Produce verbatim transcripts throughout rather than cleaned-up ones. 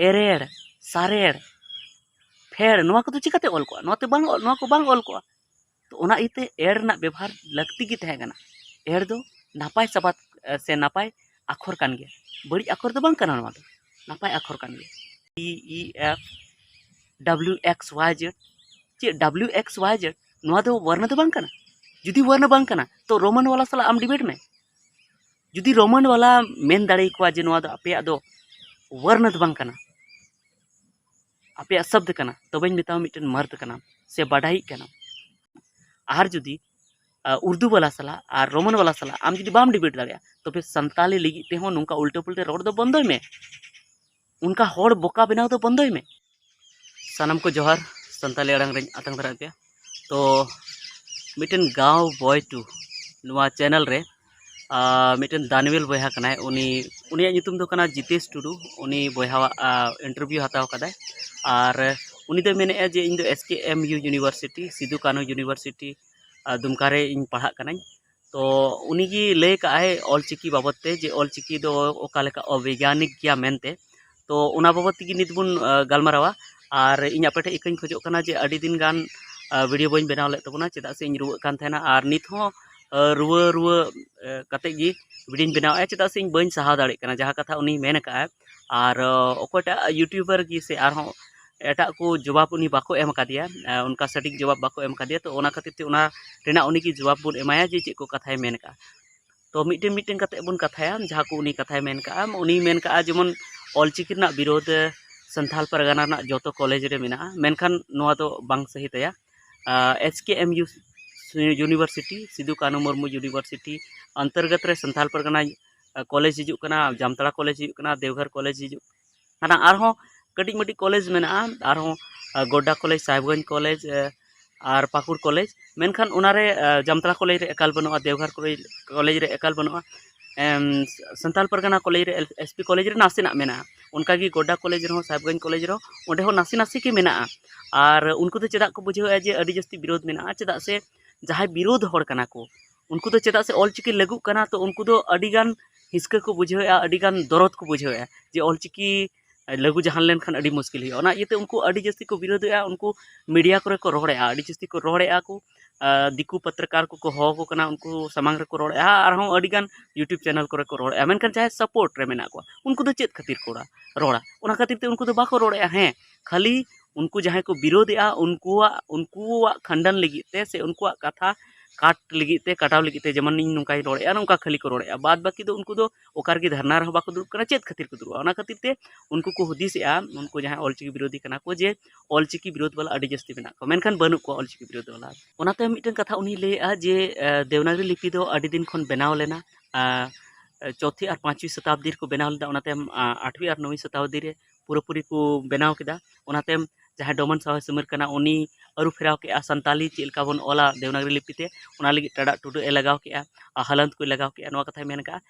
ᱮᱨᱮᱲ, ᱥᱟᱨᱮᱲ, ᱯᱷᱮᱲ, ᱱᱚᱣᱟ ᱠᱚᱫᱚ ᱪᱤᱠᱟᱹᱛᱮ ᱚᱞ ᱠᱚᱜᱼᱟ? ᱱᱚᱣᱟ ᱛᱮ ᱵᱟᱝ ᱚᱞ, ᱱᱚᱣᱟ ᱠᱚ ᱵᱟᱝ ᱚᱞ ᱠᱚᱜᱼᱟ᱾ ᱛᱚ ᱚᱱᱟ ᱤᱭᱟᱹᱛᱮ ᱮᱲ ᱨᱮᱱᱟᱜ ᱵᱮᱵᱚᱦᱟᱨ ᱞᱟᱹᱠᱛᱤ ᱜᱮ ᱛᱟᱦᱮᱸ ᱠᱟᱱᱟ᱾ ᱮᱲ ᱫᱚ ᱱᱟᱯᱟᱭ ᱥᱟᱵᱟᱫ, ᱮ, ᱥᱮ ᱱᱟᱯᱟᱭ ᱟᱠᱷᱚᱨ ᱠᱟᱱ ᱜᱮᱭᱟ, ᱵᱟᱹᱲᱤᱡ ᱟᱠᱷᱚᱨ ᱫᱚ ᱵᱟᱝ ᱠᱟᱱᱟ ᱱᱚᱣᱟ ᱫᱚ, ᱱᱟᱯᱟᱭ ᱟᱠᱷᱚᱨ ᱠᱟᱱ ᱜᱮᱭᱟ᱾ E, E, F, W X Y Z, ᱪᱮᱫ ᱰᱟᱵᱽᱞᱤᱭᱩ ᱮᱠᱥ ᱣᱟᱭ ᱡᱮᱰ, ᱱᱚᱣᱟ ᱫᱚ ᱵᱚᱨᱱᱚ ᱫᱚ ᱵᱟᱝ ᱠᱟᱱᱟ᱾ ᱡᱩᱫᱤ ᱵᱚᱨᱱᱚ ᱵᱟᱝ ᱠᱟᱱᱟ, ᱛᱚ ᱨᱳᱢᱟᱱ ᱣᱟᱞᱟ ᱥᱟᱞᱟᱜ ᱟᱢ ᱰᱤᱵᱮᱴ ᱢᱮ᱾ ᱡᱩᱫᱤ ᱨᱳᱢᱟᱱ ᱣᱟᱞᱟ ᱢᱮᱱ ᱫᱟᱲᱮᱭᱟᱠᱚᱣᱟ ᱡᱮ ᱱᱚᱣᱟ ᱫᱚ ᱟᱯᱮᱭᱟᱜ ᱫᱚ ᱵᱚᱨᱱᱚ ᱫᱚ ᱵᱟᱝ ᱠᱟᱱᱟ, ᱟᱯᱮᱭᱟᱜ ᱥᱚᱵᱫ ᱠᱟᱱᱟ, ᱛᱚᱵᱮᱧ ᱢᱮᱛᱟᱢᱟ ᱢᱤᱫᱴᱮᱱ ᱢᱟᱨᱫ ᱠᱟᱱᱟᱢ ᱥᱮ ᱵᱟᱰᱟᱭᱤᱡ ᱠᱟᱱᱟᱢ᱾ ᱟᱨ ᱡᱩᱫᱤ, ᱟ, ᱩᱨᱫᱩ ᱣᱟᱞᱟ ᱥᱟᱞᱟᱜ ᱟᱨ ᱨᱳᱢᱟᱱ ᱣᱟᱞᱟ ᱥᱟᱞᱟᱜ ᱟᱢ ᱡᱩᱫᱤ ᱵᱟᱢ ᱰᱤᱵᱮᱴ ᱫᱟᱲᱮᱭᱟᱜᱼᱟ, ᱛᱚᱵᱮ ᱥᱟᱱᱛᱟᱞᱤ ᱞᱟᱹᱜᱤᱫ ᱛᱮᱦᱚᱸ ᱱᱚᱝᱠᱟ ᱩᱞᱴᱟᱹ ᱯᱩᱞᱴᱟᱹ ᱨᱚᱲ ᱫᱚ ᱵᱚᱱᱫᱚᱭ ᱢᱮ, ᱚᱱᱠᱟ ᱦᱚᱲ ᱵᱚᱠᱟ ᱵᱮᱱᱟᱣ ᱫᱚ ᱵᱚᱱᱫᱚᱭ ᱢᱮ᱾ ᱥᱟᱱᱟᱢ ᱠᱚ ᱡᱚᱦᱟᱨ, ᱥᱟᱱᱛᱟᱞᱤ ᱟᱲᱟᱝ ᱨᱮᱧ ᱟᱛᱟᱝ ᱫᱟᱨᱟᱢ ᱯᱮᱭᱟ᱾ ᱛᱚ ᱢᱤᱫᱴᱮᱱ ᱜᱟᱶ ᱵᱚᱭ ᱴᱩ ᱱᱚᱣᱟ ᱪᱮᱱᱮᱞ ᱨᱮ, ᱟ, ᱢᱤᱫᱴᱮᱱ ᱫᱟᱱᱩᱭᱮᱞ ᱵᱚᱭᱦᱟ ᱠᱟᱱᱟᱭ, ᱩᱱᱤ, ᱩᱱᱤᱭᱟᱜ ᱧᱩᱛᱩᱢ ᱫᱚ ᱠᱟᱱᱟ ᱡᱤᱛᱮᱥ ᱴᱩᱰᱩ᱾ ᱩᱱᱤ ᱵᱚᱭᱦᱟᱣᱟᱜ, ᱟ, ᱤᱱᱴᱟᱨᱵᱷᱤᱭᱩ ᱦᱟᱛᱟᱣ ᱠᱟᱫᱟᱭ᱾ ᱟᱨ ᱩᱱᱤ ᱫᱚᱭ ᱢᱮᱱᱮᱫᱼᱟ ᱡᱮ ᱤᱧ ᱫᱚ S K M U university, Sido Kanhu university, ᱟ, ᱫᱩᱢᱠᱟ ᱨᱮ ᱤᱧ ᱯᱟᱲᱦᱟᱜ ᱠᱟᱱᱟᱹᱧ᱾ ᱛᱚ ᱩᱱᱤᱜᱮ ᱞᱟᱹᱭ ᱠᱟᱜᱼᱟᱭ ᱚᱞᱪᱤᱠᱤ ᱵᱟᱵᱚᱫ ᱛᱮ, ᱡᱮ ᱚᱞᱪᱤᱠᱤ ᱫᱚ ᱚᱠᱟ ᱞᱮᱠᱟ ᱚᱵᱤᱜᱽᱜᱟᱱᱤᱠ ᱜᱮᱭᱟ ᱢᱮᱱᱛᱮ᱾ ᱛᱚ ᱚᱱᱟ ᱵᱟᱵᱚᱫ ᱛᱮᱜᱮ ᱱᱤᱛ ᱵᱚᱱ, ᱟ, ᱜᱟᱞᱢᱟᱨᱟᱣᱟ᱾ ᱟᱨ ᱤᱧ ᱟᱯᱮ ᱴᱷᱮᱱ ᱤᱠᱟᱹᱧ ᱠᱷᱚᱡᱚᱜ ᱠᱟᱱᱟ ᱡᱮ ᱟᱹᱰᱤ ᱫᱤᱱ ᱜᱟᱱ, ᱟ, ᱵᱷᱤᱰᱤᱭᱳ ᱵᱟᱹᱧ ᱵᱮᱱᱟᱣ ᱞᱮᱫ ᱛᱟᱵᱚᱱᱟ, ᱪᱮᱫᱟᱜ ᱥᱮ ᱤᱧ ᱨᱩᱣᱟᱹᱜ ᱠᱟᱱ ᱛᱟᱦᱮᱱᱟ᱾ ᱟᱨ ᱱᱤᱛ ᱦᱚᱸ, ᱟ, ᱨᱩᱣᱟᱹ, ᱨᱩᱣᱟᱹ, ᱟ, ᱠᱟᱛᱮᱫ ᱜᱮ ᱵᱷᱤᱰᱤᱭᱳᱧ ᱵᱮᱱᱟᱣᱮᱫᱼᱟ, ᱪᱮᱫᱟᱜ ᱥᱮ ᱤᱧ ᱵᱟᱹᱧ ᱥᱟᱦᱟᱣ ᱫᱟᱲᱮᱭᱟᱜ ᱠᱟᱱᱟ ᱡᱟᱦᱟᱸ ᱠᱟᱛᱷᱟ ᱩᱱᱤᱭ ᱢᱮᱱ ᱟᱠᱟᱫᱼᱟ᱾ ᱟᱨ, ᱟ, ᱚᱠᱚᱭᱴᱟᱜ ᱭᱩᱴᱩᱵᱟᱨ ᱜᱮ ᱥᱮ ᱟᱨᱦᱚᱸ ᱮᱴᱟᱜ ᱠᱚ ᱡᱚᱵᱟᱵ ᱩᱱᱤ ᱵᱟᱠᱚ ᱮᱢ ᱟᱠᱟᱫᱮᱭᱟ, ᱟ, ᱚᱱᱠᱟ ᱥᱚᱴᱷᱤᱠ ᱡᱚᱵᱟᱵ ᱵᱟᱠᱚ ᱮᱢ ᱟᱠᱟᱫᱮᱭᱟ᱾ ᱛᱚ ᱚᱱᱟ ᱠᱷᱟᱹᱛᱤᱨ ᱛᱮ ᱚᱱᱟ ᱨᱮᱱᱟᱜ ᱩᱱᱤᱜᱮ ᱡᱚᱵᱟᱵ ᱵᱚᱱ ᱮᱢᱟᱭᱟ ᱡᱮ ᱪᱮᱫ ᱠᱚ ᱠᱟᱛᱷᱟᱭ ᱢᱮᱱ ᱟᱠᱟᱫᱼᱟ᱾ ᱛᱚ ᱢᱤᱫᱴᱮᱱ ᱢᱤᱫᱴᱮᱱ ᱠᱟᱛᱮᱫ ᱵᱚᱱ ᱠᱟᱛᱷᱟᱭᱟ, ᱡᱟᱦᱟᱸ ᱠᱚ ᱩᱱᱤ ᱠᱟᱛᱷᱟᱭ ᱢᱮᱱ ᱠᱟᱜᱼᱟ᱾ ᱩᱱᱤᱭ ᱢᱮᱱ ᱠᱟᱜᱼᱟ ᱡᱮᱢᱚᱱ ᱚᱞᱪᱤᱠᱤ ᱨᱮᱱᱟᱜ ᱵᱤᱨᱳᱫᱷ ᱥᱟᱱᱛᱷᱟᱞ ᱯᱟᱨᱜᱟᱱᱟ ᱨᱮᱱᱟᱜ ᱡᱚᱛᱚ ᱠᱚᱞᱮᱡᱽ ᱨᱮ ᱢᱮᱱᱟᱜᱼᱟ, ᱢᱮᱱᱠᱷᱟᱱ ᱱᱚᱣᱟ ᱫᱚ ᱵᱟᱝ ᱥᱟᱹᱦᱤ ᱛᱟᱭᱟ᱾ S K M U university, Sido Kanhu Murmu university ᱚᱱᱛᱚᱨᱜᱚᱛ ᱨᱮ ᱥᱟᱱᱛᱷᱟᱞ ᱯᱟᱨᱜᱟᱱᱟ, ᱟ, ᱠᱚᱞᱮᱡᱽ ᱦᱤᱡᱩᱜ ᱠᱟᱱᱟ, ᱡᱟᱢᱛᱟᱲᱟ ᱠᱚᱞᱮᱡᱽ ᱦᱤᱡᱩᱜ ᱠᱟᱱᱟ, ᱫᱮᱣᱜᱷᱚᱨ ᱠᱚᱞᱮᱡᱽ ᱦᱤᱡᱩᱜ ᱠᱟᱱᱟ᱾ ᱟᱨᱦᱚᱸ ᱠᱟᱹᱴᱤᱡ ᱢᱟᱹᱴᱤᱡ ᱠᱚᱞᱮᱡᱽ ᱢᱮᱱᱟᱜᱼᱟ, ᱟᱨᱦᱚᱸ, ᱟ, ᱜᱚᱰᱰᱟ ᱠᱚᱞᱮᱡᱽ, ᱥᱟᱦᱮᱵᱽᱜᱚᱸᱡᱽ ᱠᱚᱞᱮᱡᱽ, ᱟ, ᱟᱨ ᱯᱟᱹᱠᱩᱲ ᱠᱚᱞᱮᱡᱽ, ᱢᱮᱱᱠᱷᱟᱱ ᱚᱱᱟᱨᱮ, ᱟ, ᱡᱟᱢᱛᱟᱲᱟ ᱠᱚᱞᱮᱡᱽ ᱨᱮ ᱮᱠᱟᱞ ᱵᱟᱹᱱᱩᱜᱼᱟ, ᱫᱮᱣᱜᱷᱚᱨ ᱠᱚᱞᱮᱡᱽ, ᱠᱚᱞᱮᱡᱽ ᱨᱮ ᱮᱠᱟᱞ ᱵᱟᱹᱱᱩᱜᱼᱟ᱾ ᱮᱢ, ᱥᱟᱱᱛᱟᱞ ᱯᱟᱨᱜᱟᱱᱟ ᱠᱚᱞᱮᱡᱽ ᱨᱮ, ᱮᱥ ᱯᱤ ᱠᱚᱞᱮᱡᱽ ᱨᱮ ᱱᱟᱥᱮᱱᱟᱜ ᱢᱮᱱᱟᱜᱼᱟ᱾ ᱚᱱᱠᱟᱜᱮ ᱜᱚᱰᱰᱟ ᱠᱚᱞᱮᱡᱽ ᱨᱮᱦᱚᱸ, ᱥᱟᱦᱮᱵᱽᱜᱚᱸᱡᱽ ᱠᱚᱞᱮᱡᱽ ᱨᱮᱦᱚᱸ, ᱚᱸᱰᱮ ᱦᱚᱸ ᱱᱟᱥᱮ ᱱᱟᱥᱮ ᱜᱮ ᱢᱮᱱᱟᱜᱼᱟ᱾ ᱟᱨ ᱩᱱᱠᱩ ᱫᱚ ᱪᱮᱫᱟᱜ ᱠᱚ ᱵᱩᱡᱷᱟᱹᱣᱮᱫᱼᱟ ᱡᱮ ᱟᱹᱰᱤ ᱡᱟᱹᱥᱛᱤ ᱵᱤᱨᱳᱫᱷ ᱢᱮᱱᱟᱜᱼᱟ? ᱪᱮᱫᱟᱜ ᱥᱮ ᱡᱟᱦᱟᱸᱭ ᱵᱤᱨᱳᱫᱷ ᱦᱚᱲ ᱠᱟᱱᱟ ᱠᱚ, ᱩᱱᱠᱩ ᱫᱚ ᱪᱮᱫᱟᱜ ᱥᱮ ᱚᱞᱪᱤᱠᱤ ᱞᱟᱹᱜᱩᱜ ᱠᱟᱱᱟ, ᱛᱚ ᱩᱱᱠᱩ ᱫᱚ ᱟᱹᱰᱤᱜᱟᱱ ᱦᱤᱥᱠᱟᱹ ᱠᱚ ᱵᱩᱡᱷᱟᱹᱣᱮᱫᱼᱟ, ᱟᱹᱰᱤᱜᱟᱱ ᱫᱚᱨᱚᱫ ᱠᱚ ᱵᱩᱡᱷᱟᱹᱣᱮᱫᱼᱟ ᱡᱮ ᱚᱞᱪᱤᱠᱤ ᱞᱟᱹᱜᱩ ᱡᱟᱦᱟᱱ ᱞᱮᱱᱠᱷᱟᱱ ᱟᱹᱰᱤ ᱢᱩᱥᱠᱤᱞ ᱦᱩᱭᱩᱜᱼᱟ᱾ ᱚᱱᱟ ᱤᱭᱟᱹᱛᱮ ᱩᱱᱠᱩ ᱟᱹᱰᱤ ᱡᱟᱹᱥᱛᱤ ᱠᱚ ᱵᱤᱨᱳᱫᱷᱮᱜᱼᱟ, ᱩᱱᱠᱩ ᱢᱤᱰᱤᱭᱟ ᱠᱚᱨᱮ ᱠᱚ ᱨᱚᱲᱮᱜᱼᱟ, ᱟᱹᱰᱤ ᱡᱟᱹᱥᱛᱤ ᱠᱚ ᱨᱚᱲᱮᱜᱼᱟ ᱠᱚ᱾ ᱟᱨ ᱫᱤᱠᱩ ᱯᱚᱛᱨᱚᱠᱟᱨ ᱠᱚᱠᱚ ᱦᱚᱦᱚ ᱟᱠᱚ ᱠᱟᱱᱟ, ᱩᱱᱠᱩ ᱥᱟᱢᱟᱝ ᱨᱮᱠᱚ ᱨᱚᱲᱮᱜᱼᱟ, ᱟᱨᱦᱚᱸ ᱟᱹᱰᱤᱜᱟᱱ YouTube ᱪᱮᱱᱮᱞ ᱠᱚᱨᱮ ᱠᱚ ᱨᱚᱲᱮᱜᱼᱟ᱾ ᱢᱮᱱᱠᱷᱟᱱ ᱡᱟᱦᱟᱸᱭ ᱥᱟᱯᱳᱨᱴ ᱨᱮ ᱢᱮᱱᱟᱜ ᱠᱚᱣᱟ, ᱩᱱᱠᱩ ᱫᱚ ᱪᱮᱫ ᱠᱷᱟᱹᱛᱤᱨ ᱠᱚ ᱨᱚᱲᱟ? ᱚᱱᱟ ᱠᱷᱟᱹᱛᱤᱨ ᱛᱮ ᱩᱱᱠᱩ ᱫᱚ ᱵᱟᱠᱚ ᱨᱚᱲᱮᱜᱼᱟ᱾ ᱦᱮᱸ, ᱠᱷᱟᱹᱞᱤ ᱩᱱᱠᱩ ᱡᱟᱦᱟᱸᱭ ᱠᱚ ᱵᱤᱨᱳᱫᱷᱮᱜᱼᱟ, ᱩᱱᱠᱩᱣᱟᱜ, ᱩᱱᱠᱩᱣᱟᱜ ᱠᱷᱟᱱᱰᱟᱱ ᱞᱟᱹᱜᱤᱫ ᱛᱮ ᱥᱮ ᱩᱱᱠᱩᱣᱟᱜ ᱠᱟᱛᱷᱟ ᱠᱟᱴ ᱞᱟᱹᱜᱤᱫ ᱛᱮ, ᱠᱟᱴᱟᱣ ᱞᱟᱹᱜᱤᱫ ᱛᱮ, ᱡᱮᱢᱚᱱ ᱤᱧ ᱱᱚᱝᱠᱟᱧ ᱨᱚᱲᱮᱜᱼᱟ, ᱱᱚᱝᱠᱟ ᱠᱷᱟᱹᱞᱤ ᱠᱚ ᱨᱚᱲᱮᱜᱼᱟ᱾ ᱵᱟᱫ ᱵᱟᱹᱠᱤ ᱫᱚ ᱩᱱᱠᱩ ᱫᱚ ᱚᱠᱟ ᱨᱮᱜᱮ ᱫᱷᱟᱨᱱᱟ ᱨᱮᱦᱚᱸ ᱵᱟᱠᱚ ᱫᱩᱲᱩᱵ ᱠᱟᱱᱟ, ᱪᱮᱫ ᱠᱷᱟᱹᱛᱤᱨ ᱠᱚ ᱫᱩᱲᱩᱵᱼᱟ? ᱚᱱᱟ ᱠᱷᱟᱹᱛᱤᱨ ᱛᱮ ᱩᱱᱠᱩ ᱠᱚ ᱦᱩᱫᱤᱥᱮᱜᱼᱟ, ᱩᱱᱠᱩ ᱡᱟᱦᱟᱸᱭ ᱚᱞᱪᱤᱠᱤ ᱵᱤᱨᱳᱫᱷᱤ ᱠᱟᱱᱟ ᱠᱚ, ᱡᱮ ᱚᱞᱪᱤᱠᱤ ᱵᱤᱨᱳᱫᱷ ᱵᱟᱞᱟ ᱟᱹᱰᱤ ᱡᱟᱹᱥᱛᱤ ᱢᱮᱱᱟᱜ ᱠᱚᱣᱟ, ᱢᱮᱱᱠᱷᱟᱱ ᱵᱟᱹᱱᱩᱜ ᱠᱚᱣᱟ ᱚᱞᱪᱤᱠᱤ ᱵᱤᱨᱳᱫᱷ ᱵᱟᱞᱟ᱾ ᱚᱱᱟᱛᱮ ᱢᱤᱫᱴᱮᱱ ᱠᱟᱛᱷᱟ ᱩᱱᱤ ᱞᱟᱹᱭᱮᱜᱼᱟ ᱡᱮ, ᱮ, ᱫᱮᱵᱽᱱᱟᱜᱽᱨᱤ ᱞᱤᱯᱤ ᱫᱚ ᱟᱹᱰᱤ ᱫᱤᱱ ᱠᱷᱚᱱ ᱵᱮᱱᱟᱣ ᱞᱮᱱᱟ᱾ ᱟ, ᱪᱚᱣᱛᱷᱤ ᱟᱨ ᱯᱟᱸᱪᱣᱤ ᱥᱚᱛᱟᱵᱫᱤ ᱨᱮᱠᱚ ᱵᱮᱱᱟᱣ ᱞᱮᱫᱟ, ᱚᱱᱟᱛᱮ, ᱟ, ᱟᱴᱷᱣᱤ ᱟᱨ ᱱᱚᱣᱤ ᱥᱚᱛᱟᱵᱫᱤ ᱨᱮ ᱯᱩᱨᱟᱹᱯᱩᱨᱤ ᱠᱚ ᱵᱮᱱᱟᱣ ᱠᱮᱫᱟ᱾ ᱚᱱᱟᱛᱮ ᱡᱟᱦᱟᱸᱭ ᱰᱚᱢᱚᱱ ᱥᱟᱶ ᱥᱤᱢᱟᱹᱨ ᱠᱟᱱᱟ, ᱩᱱᱤ ᱟᱹᱨᱩ ᱯᱷᱮᱨᱟᱣ ᱠᱮᱜᱼᱟ, ᱥᱟᱱᱛᱟᱞᱤ ᱪᱮᱫ ᱞᱮᱠᱟ ᱵᱚᱱ ᱚᱞᱟ ᱫᱮᱵᱽᱱᱟᱜᱽᱨᱤ ᱞᱤᱯᱤ ᱛᱮ, ᱚᱱᱟ ᱞᱟᱹᱜᱤᱫ ᱴᱟᱰᱟᱜ ᱴᱩᱰᱟᱹᱜ ᱮ ᱞᱟᱜᱟᱣ ᱠᱮᱜᱼᱟ, ᱟᱨ ᱦᱟᱞᱟᱱᱛ ᱠᱚᱭ ᱞᱟᱜᱟᱣ ᱠᱮᱜᱼᱟ, ᱱᱚᱣᱟ ᱠᱟᱛᱷᱟᱭ ᱢᱮᱱ ᱠᱟᱜᱼᱟ᱾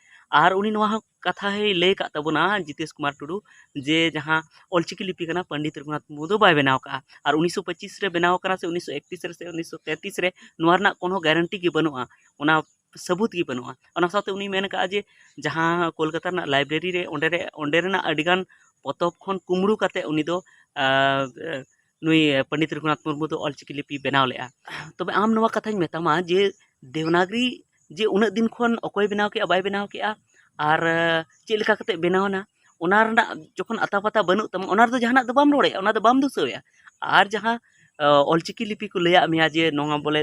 ᱟᱨ ᱩᱱᱤ ᱱᱚᱣᱟ ᱦᱚᱸ ᱠᱟᱛᱷᱟ ᱦᱚᱸᱭ ᱞᱟᱹᱭ ᱠᱟᱜ ᱛᱟᱵᱚᱱᱟ, ᱡᱤᱛᱮᱥ ᱠᱩᱢᱟᱨ ᱴᱩᱰᱩ, ᱡᱮ ᱡᱟᱦᱟᱸ ᱚᱞᱪᱤᱠᱤ ᱞᱤᱯᱤ ᱠᱟᱱᱟ, ᱯᱚᱱᱰᱤᱛ ᱨᱚᱜᱷᱩᱱᱟᱛᱷ ᱢᱩᱨᱢᱩ ᱫᱚ ᱵᱟᱭ ᱵᱮᱱᱟᱣ ᱠᱟᱜᱼᱟ, ᱟᱨ ᱩᱱᱤᱥᱥᱚ ᱯᱚᱸᱪᱤᱥ ᱨᱮ ᱵᱮᱱᱟᱣ ᱠᱟᱱᱟ ᱥᱮ ᱩᱱᱤᱥᱥᱚ ᱮᱠᱛᱨᱤᱥ ᱨᱮ ᱥᱮ ᱩᱱᱤᱥᱥᱚ ᱛᱮᱸᱛᱨᱤᱥ ᱨᱮ, ᱱᱚᱣᱟ ᱨᱮᱱᱟᱜ ᱠᱳᱱᱳ ᱜᱟᱨᱮᱱᱴᱤ ᱜᱮ ᱵᱟᱹᱱᱩᱜᱼᱟ, ᱚᱱᱟ ᱥᱟᱹᱵᱩᱛ ᱜᱮ ᱵᱟᱹᱱᱩᱜᱼᱟ᱾ ᱚᱱᱟ ᱥᱟᱶᱛᱮ ᱩᱱᱤ ᱢᱮᱱ ᱠᱟᱜᱼᱟ ᱡᱮ ᱡᱟᱦᱟᱸ ᱠᱳᱞᱠᱟᱛᱟ ᱨᱮᱱᱟᱜ ᱞᱟᱭᱵᱨᱮᱨᱤ ᱨᱮ, ᱚᱸᱰᱮ ᱨᱮ, ᱚᱸᱰᱮ ᱨᱮᱱᱟᱜ ᱟᱹᱰᱤᱜᱟᱱ ᱯᱚᱛᱚᱵ ᱠᱷᱚᱱ ᱠᱩᱢᱲᱩ ᱠᱟᱛᱮ ᱩᱱᱤ ᱫᱚ, ᱟᱨ, ᱱᱩᱭ ᱯᱚᱱᱰᱤᱛ ᱨᱚᱜᱷᱩᱱᱟᱛᱷ ᱢᱩᱨᱢᱩ ᱫᱚ ᱚᱞᱪᱤᱠᱤ ᱞᱤᱯᱤ ᱵᱮᱱᱟᱣ ᱞᱮᱜᱼᱟ᱾ ᱛᱚᱵᱮ ᱟᱢ ᱱᱚᱣᱟ ᱠᱟᱛᱷᱟᱧ ᱢᱮᱛᱟᱢᱟ ᱡᱮ ᱫᱮᱵᱽᱱᱟᱜᱽᱨᱤ ᱡᱮ ᱩᱱᱟᱹᱜ ᱫᱤᱱ ᱠᱷᱚᱱ ᱚᱠᱚᱭ ᱵᱮᱱᱟᱣ ᱠᱮᱜᱼᱟ, ᱵᱟᱭ ᱵᱮᱱᱟᱣ ᱠᱮᱜᱼᱟ, ᱟᱨ, ᱟᱨ ᱪᱮᱫ ᱞᱮᱠᱟ ᱠᱟᱛᱮ ᱵᱮᱱᱟᱣ ᱮᱱᱟ, ᱚᱱᱟ ᱨᱮᱱᱟᱜ ᱡᱚᱠᱷᱚᱱ ᱟᱛᱟ ᱯᱟᱛᱟ ᱵᱟᱹᱱᱩᱜ ᱛᱟᱢᱟ, ᱚᱱᱟ ᱨᱮᱫᱚ ᱡᱟᱦᱟᱱᱟᱜ ᱫᱚ ᱵᱟᱢ ᱨᱚᱲᱮᱜᱼᱟ, ᱚᱱᱟ ᱫᱚ ᱵᱟᱢ ᱫᱩᱥᱟᱹᱣᱮᱜᱼᱟ᱾ ᱟᱨ ᱡᱟᱦᱟᱸ, ᱟ, ᱚᱞᱪᱤᱠᱤ ᱞᱤᱯᱤ ᱠᱚ ᱞᱟᱹᱭᱟᱜ ᱢᱮᱭᱟ ᱡᱮ ᱱᱚᱣᱟ ᱵᱚᱞᱮ,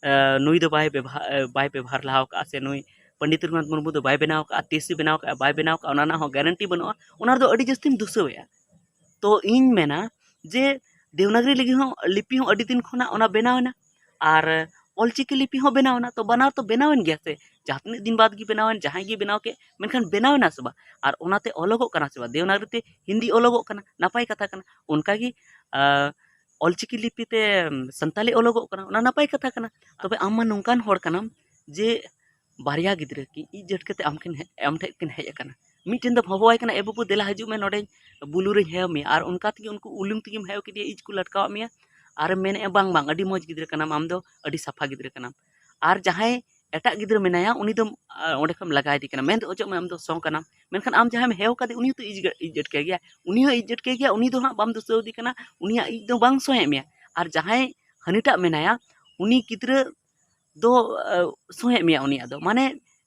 ᱟ, ᱱᱩᱭ ᱫᱚ ᱵᱟᱭ ᱵᱮᱵᱷᱟ-, ᱟ, ᱵᱟᱭ ᱵᱮᱵᱷᱟᱨ ᱞᱟᱦᱟᱣ ᱠᱟᱜᱼᱟ, ᱥᱮ ᱱᱩᱭ ᱯᱚᱱᱰᱤᱛ ᱨᱚᱜᱷᱩᱱᱟᱛᱷ ᱢᱩᱨᱢᱩ ᱫᱚ ᱵᱟᱭ ᱵᱮᱱᱟᱣ ᱠᱟᱜᱼᱟ, ᱛᱤᱥᱮ ᱵᱮᱱᱟᱣ ᱠᱟᱜᱼᱟ, ᱵᱟᱭ ᱵᱮᱱᱟᱣ ᱠᱟᱜᱼᱟ, ᱚᱱᱟ ᱨᱮᱱᱟᱜ ᱦᱚᱸ ᱜᱟᱨᱮᱱᱴᱤ ᱵᱟᱹᱱᱩᱜᱼᱟ, ᱚᱱᱟ ᱨᱮᱫᱚ ᱟᱹᱰᱤ ᱡᱟᱹᱥᱛᱤᱢ ᱫᱩᱥᱟᱹᱣᱮᱜᱼᱟ᱾ ᱛᱚ ᱤᱧ ᱢᱮᱱᱟ ᱡᱮ ᱫᱮᱵᱽᱱᱟᱜᱽᱨᱤ ᱞᱤᱯᱤ ᱦᱚᱸ, ᱞᱤᱯᱤ ᱦᱚᱸ ᱟᱹᱰᱤ ᱫᱤᱱ ᱠᱷᱚᱱᱟᱜ ᱚᱱᱟ ᱵᱮᱱᱟᱣ ᱮᱱᱟ, ᱟᱨ ᱚᱞᱪᱤᱠᱤ ᱞᱤᱯᱤ ᱦᱚᱸ ᱵᱮᱱᱟᱣ ᱮᱱᱟ᱾ ᱛᱚ ᱵᱟᱱᱟᱨ ᱛᱚ ᱵᱮᱱᱟᱣ ᱮᱱ ᱜᱮᱭᱟ ᱥᱮ, ᱡᱟᱦᱟᱸ ᱛᱤᱱᱟᱹᱜ ᱫᱤᱱ ᱵᱟᱫᱽ ᱜᱮ ᱵᱮᱱᱟᱣ ᱮᱱ, ᱡᱟᱦᱟᱸᱭ ᱜᱮ ᱵᱮᱱᱟᱣ ᱠᱮᱫ, ᱢᱮᱱᱠᱷᱟᱱ ᱵᱮᱱᱟᱣ ᱮᱱᱟ ᱥᱮ ᱵᱟᱝ? ᱟᱨ ᱚᱱᱟᱛᱮ ᱚᱞᱚᱜᱚᱜ ᱠᱟᱱᱟ ᱥᱮ ᱵᱟᱝ? ᱫᱮᱵᱽᱱᱟᱜᱽᱨᱤ ᱛᱮ ᱦᱤᱱᱫᱤ ᱚᱞᱚᱜᱚᱜ ᱠᱟᱱᱟ, ᱱᱟᱯᱟᱭ ᱠᱟᱛᱷᱟ ᱠᱟᱱᱟ᱾ ᱚᱱᱠᱟᱜᱮ, ᱟᱸ, ᱚᱞᱪᱤᱠᱤ ᱞᱤᱯᱤ ᱛᱮ, ᱩᱢ, ᱥᱟᱱᱛᱟᱞᱤ ᱚᱞᱚᱜᱚᱜ ᱠᱟᱱᱟ, ᱚᱱᱟ ᱱᱟᱯᱟᱭ ᱠᱟᱛᱷᱟ ᱠᱟᱱᱟ᱾ ᱛᱚᱵᱮ ᱟᱢ ᱢᱟ ᱱᱚᱝᱠᱟᱱ ᱦᱚᱲ ᱠᱟᱱᱟᱢ ᱡᱮ ᱵᱟᱨᱭᱟ ᱜᱤᱫᱽᱨᱟᱹ ᱠᱤᱱ ᱤᱡ ᱡᱟᱹᱴ ᱠᱟᱛᱮ ᱟᱢ ᱠᱤᱱ ᱦᱮ-, ᱟᱢ ᱴᱷᱮᱱ ᱠᱤᱱ ᱦᱮᱡ ᱟᱠᱟᱱᱟ᱾ ᱢᱤᱫᱴᱮᱱ ᱫᱚᱢ ᱦᱚᱦᱚᱣᱟᱭ ᱠᱟᱱᱟ, "ᱮ ᱵᱟᱹᱵᱩ, ᱫᱮᱞᱟ ᱦᱤᱡᱩᱜ ᱢᱮ, ᱱᱚᱰᱮᱧ ᱵᱩᱞᱩ ᱨᱮᱧ ᱦᱮᱣ ᱢᱮᱭᱟ", ᱟᱨ ᱚᱱᱠᱟ ᱛᱮᱜᱮ ᱩᱱᱠᱩ ᱩᱞᱩᱢ ᱛᱮᱜᱮᱢ ᱦᱮᱣ ᱠᱮᱫᱮᱭᱟ, ᱤᱡ ᱠᱚ ᱞᱟᱴᱠᱟᱣᱟᱜ ᱢᱮᱭᱟ, ᱟᱨᱮᱢ ᱢᱮᱱᱮᱫᱼᱟ, "ᱵᱟᱝ, ᱵᱟᱝ, ᱟᱹᱰᱤ ᱢᱚᱡᱽ ᱜᱤᱫᱽᱨᱟᱹ ᱠᱟᱱᱟᱢ, ᱟᱢ ᱫᱚ ᱟᱹᱰᱤ ᱥᱟᱯᱷᱟ ᱜᱤᱫᱽᱨᱟᱹ ᱠᱟᱱᱟᱢ᱾" ᱟᱨ ᱡᱟᱦᱟᱸᱭ ᱮᱴᱟᱜ ᱜᱤᱫᱽᱨᱟᱹ ᱢᱮᱱᱟᱭᱟ, ᱩᱱᱤ ᱫᱚᱢ ᱚᱸᱰᱮ ᱠᱷᱚᱱ ᱞᱟᱜᱟ ᱤᱫᱤ ᱠᱟᱱᱟ, ᱢᱮᱱ ᱫᱚ ᱚᱪᱚᱜ ᱢᱮ, ᱟᱢ ᱫᱚ ᱥᱚ ᱠᱟᱱᱟᱢ᱾ ᱢᱮᱱᱠᱷᱟᱱ ᱟᱢ ᱡᱟᱦᱟᱸᱭᱮᱢ ᱦᱮᱣ ᱠᱟᱫᱮ, ᱩᱱᱤ ᱦᱚᱸᱛᱚ ᱤᱡ ᱤᱡ ᱟᱹᱴᱠᱮ ᱜᱮᱭᱟ, ᱩᱱᱤ ᱦᱚᱸ ᱤᱡ ᱟᱹᱴᱠᱮ ᱜᱮᱭᱟ, ᱩᱱᱤ ᱫᱚ ᱦᱟᱸᱜ ᱵᱟᱢ ᱫᱩᱥᱟᱹᱣ ᱮᱫᱮ ᱠᱟᱱᱟ, ᱩᱱᱤᱭᱟᱜ ᱤᱡ ᱫᱚ ᱵᱟᱝ ᱥᱚᱭᱮᱫ ᱢᱮᱭᱟ᱾ ᱟᱨ ᱡᱟᱦᱟᱸᱭ ᱦᱟᱹᱱᱤᱴᱟᱜ ᱢᱮᱱᱟᱭᱟ, ᱩᱱᱤ ᱜᱤᱫᱽᱨᱟᱹ ᱫᱚ ᱥᱚᱭᱮᱫ ᱢᱮᱭᱟ ᱩᱱᱤᱭᱟᱜ ᱫᱚ, ᱢᱟᱱᱮ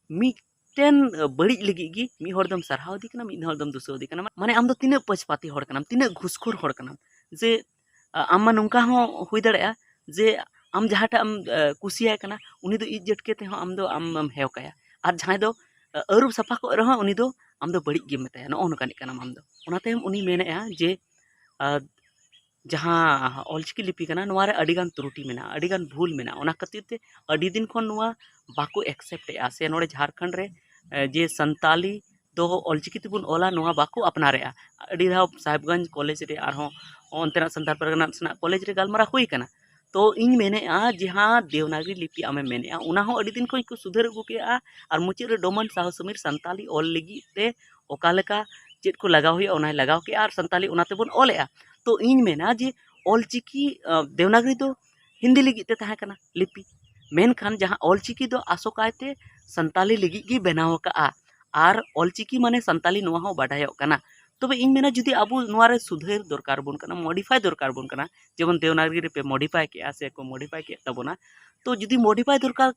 ᱢᱤᱫᱴᱮᱱ ᱵᱟᱹᱲᱤᱡ ᱞᱟᱹᱜᱤᱫ ᱜᱮ ᱢᱤᱫ ᱦᱚᱲ ᱫᱚᱢ ᱥᱟᱨᱦᱟᱣ ᱮᱫᱮ ᱠᱟᱱᱟ, ᱢᱤᱫ ᱦᱚᱲ ᱫᱚᱢ ᱫᱩᱥᱟᱹᱣ ᱮᱫᱮ ᱠᱟᱱᱟ᱾ ᱢᱟᱱᱮ ᱟᱢ ᱫᱚ ᱛᱤᱱᱟᱹᱜ ᱯᱟᱹᱪᱯᱟᱛᱤ ᱦᱚᱲ ᱠᱟᱱᱟᱢ, ᱛᱤᱱᱟᱹᱜ ᱜᱷᱩᱥᱠᱷᱳᱨ ᱦᱚᱲ ᱠᱟᱱᱟᱢ, ᱡᱮ ᱟᱢ ᱢᱟ ᱱᱚᱝᱠᱟ ᱦᱚᱸ ᱦᱩᱭ ᱫᱟᱲᱮᱭᱟᱜᱼᱟ ᱡᱮ ᱟᱢ ᱡᱟᱦᱟᱸᱴᱟᱜ ᱮᱢ ᱠᱩᱥᱤᱭᱟᱭ ᱠᱟᱱᱟ, ᱩᱱᱤ ᱫᱚ ᱤᱡ ᱡᱟᱹᱴᱠᱮ ᱛᱮᱦᱚᱸ ᱟᱢ ᱫᱚ ᱟᱢᱮᱢ ᱦᱮᱣ ᱠᱟᱭᱟ᱾ ᱟᱨ ᱡᱟᱦᱟᱸᱭ ᱫᱚ ᱟᱹᱨᱩᱵ ᱥᱟᱯᱷᱟ ᱠᱚᱜ ᱨᱮᱦᱚᱸ ᱩᱱᱤ ᱫᱚ ᱟᱢ ᱫᱚ ᱵᱟᱹᱲᱤᱡ ᱜᱮᱢ ᱢᱮᱛᱟᱭᱟ, ᱱᱚᱜᱼᱚ ᱱᱚᱝᱠᱟᱱᱤᱡ ᱠᱟᱱᱟᱢ ᱟᱢ ᱫᱚ᱾ ᱚᱱᱟᱛᱮ ᱩᱱᱤ ᱢᱮᱱᱮᱫᱼᱟ ᱡᱮ ᱡᱟᱦᱟᱸ ᱚᱞᱪᱤᱠᱤ ᱞᱤᱯᱤ ᱠᱟᱱᱟ, ᱱᱚᱣᱟ ᱨᱮ ᱟᱹᱰᱤᱜᱟᱱ ᱛᱨᱩᱴᱤ ᱢᱮᱱᱟᱜᱼᱟ, ᱟᱹᱰᱤᱜᱟᱱ ᱵᱷᱩᱞ ᱢᱮᱱᱟᱜᱼᱟ᱾ ᱚᱱᱟ ᱠᱷᱟᱹᱛᱤᱨ ᱛᱮ ᱟᱹᱰᱤ ᱫᱤᱱ ᱠᱷᱚᱱ ᱱᱚᱣᱟ ᱵᱟᱠᱚ accept ᱮᱫᱼᱟ, ᱥᱮ ᱱᱚᱰᱮ ᱡᱷᱟᱲᱠᱷᱚᱸᱰ ᱨᱮ ᱡᱮ ᱥᱟᱱᱛᱟᱞᱤ ᱫᱚ ᱚᱞᱪᱤᱠᱤ ᱛᱮᱵᱚᱱ ᱚᱞᱟ, ᱱᱚᱣᱟ ᱵᱟᱠᱚ ᱟᱯᱱᱟᱨᱮᱫᱼᱟ᱾ ᱟᱹᱰᱤ ᱫᱷᱟᱣ ᱥᱟᱦᱮᱵᱽᱜᱚᱸᱡᱽ ᱠᱚᱞᱮᱡᱽ ᱨᱮ, ᱟᱨᱦᱚᱸ ᱚᱱᱛᱮᱱᱟᱜ ᱥᱟᱱᱛᱟᱲ ᱯᱟᱨᱜᱟᱱᱟ ᱥᱮᱱᱟᱜ ᱠᱚᱞᱮᱡᱽ ᱨᱮ ᱜᱟᱞᱢᱟᱨᱟᱣ ᱦᱩᱭ ᱠᱟᱱᱟ᱾ ᱛᱚ ᱤᱧ ᱢᱮᱱᱮᱫᱼᱟ, ᱡᱟᱦᱟᱸ ᱫᱮᱣᱱᱟᱜᱽᱨᱤ ᱞᱤᱯᱤ ᱟᱢᱮᱢ ᱢᱮᱱᱮᱫᱼᱟ, ᱚᱱᱟ ᱦᱚᱸ ᱟᱹᱰᱤ ᱫᱤᱱ ᱠᱷᱚᱱ ᱠᱚ ᱥᱩᱫᱷᱟᱹᱨ ᱟᱹᱜᱩ ᱠᱮᱫᱼᱟ᱾ ᱟᱨ ᱢᱩᱪᱟᱹᱫ ᱨᱮ ᱰᱚᱢᱟᱱ ᱥᱟᱦᱚ ᱥᱚᱢᱤᱨ ᱥᱟᱱᱛᱟᱞᱤ ᱚᱞ ᱞᱟᱹᱜᱤᱫ ᱛᱮ ᱚᱠᱟ ᱞᱮᱠᱟ ᱪᱮᱫ ᱠᱚ ᱞᱟᱜᱟᱣ ᱦᱩᱭᱩᱜᱼᱟ, ᱚᱱᱟᱭ ᱞᱟᱜᱟᱣ ᱠᱮᱫᱼᱟ, ᱟᱨ ᱥᱟᱱᱛᱟᱞᱤ ᱚᱱᱟ ᱛᱮᱵᱚᱱ ᱚᱞᱮᱫᱼᱟ᱾ ᱛᱚ ᱤᱧ ᱢᱮᱱᱟ ᱡᱮ ᱚᱞᱪᱤᱠᱤ ᱫᱮᱣᱱᱟᱜᱽᱨᱤ ᱫᱚ ᱦᱤᱱᱫᱤ ᱞᱟᱹᱜᱤᱫ ᱛᱮ ᱛᱟᱦᱮᱸ ᱠᱟᱱᱟ ᱞᱤᱯᱤ, ᱢᱮᱱᱠᱷᱟᱱ ᱡᱟᱦᱟᱸ ᱚᱞᱪᱤᱠᱤ ᱫᱚ ᱟᱥᱚᱠᱟᱭᱛᱮ ᱥᱟᱱᱛᱟᱞᱤ ᱞᱟᱹᱜᱤᱫ ᱜᱮ ᱵᱮᱱᱟᱣ ᱟᱠᱟᱫᱼᱟ᱾ ᱟᱨ ᱚᱞᱪᱤᱠᱤ ᱢᱟᱱᱮ ᱥᱟᱱᱛᱟᱞᱤ, ᱱᱚᱣᱟ ᱦᱚᱸ ᱵᱟᱰᱟᱭᱚᱜ ᱠᱟᱱᱟ᱾ ᱛᱚᱵᱮ ᱤᱧ ᱢᱮᱱᱟ, ᱡᱩᱫᱤ ᱟᱵᱚ ᱱᱚᱣᱟ ᱨᱮ ᱥᱩᱫᱷᱟᱹᱨ ᱫᱚᱨᱠᱟᱨ ᱵᱚᱱ ᱠᱟᱱᱟ, modify ᱫᱚᱨᱠᱟᱨ ᱵᱚᱱ ᱠᱟᱱᱟ, ᱡᱮᱢᱚᱱ ᱫᱮᱣᱱᱟᱜᱽᱨᱤ ᱨᱮᱯᱮ modify ᱠᱮᱜᱼᱟ ᱥᱮ ᱠᱚ modify ᱠᱮᱫ ᱛᱟᱵᱚᱱᱟ, ᱛᱚ ᱡᱩᱫᱤ modify ᱫᱚᱨᱠᱟᱨ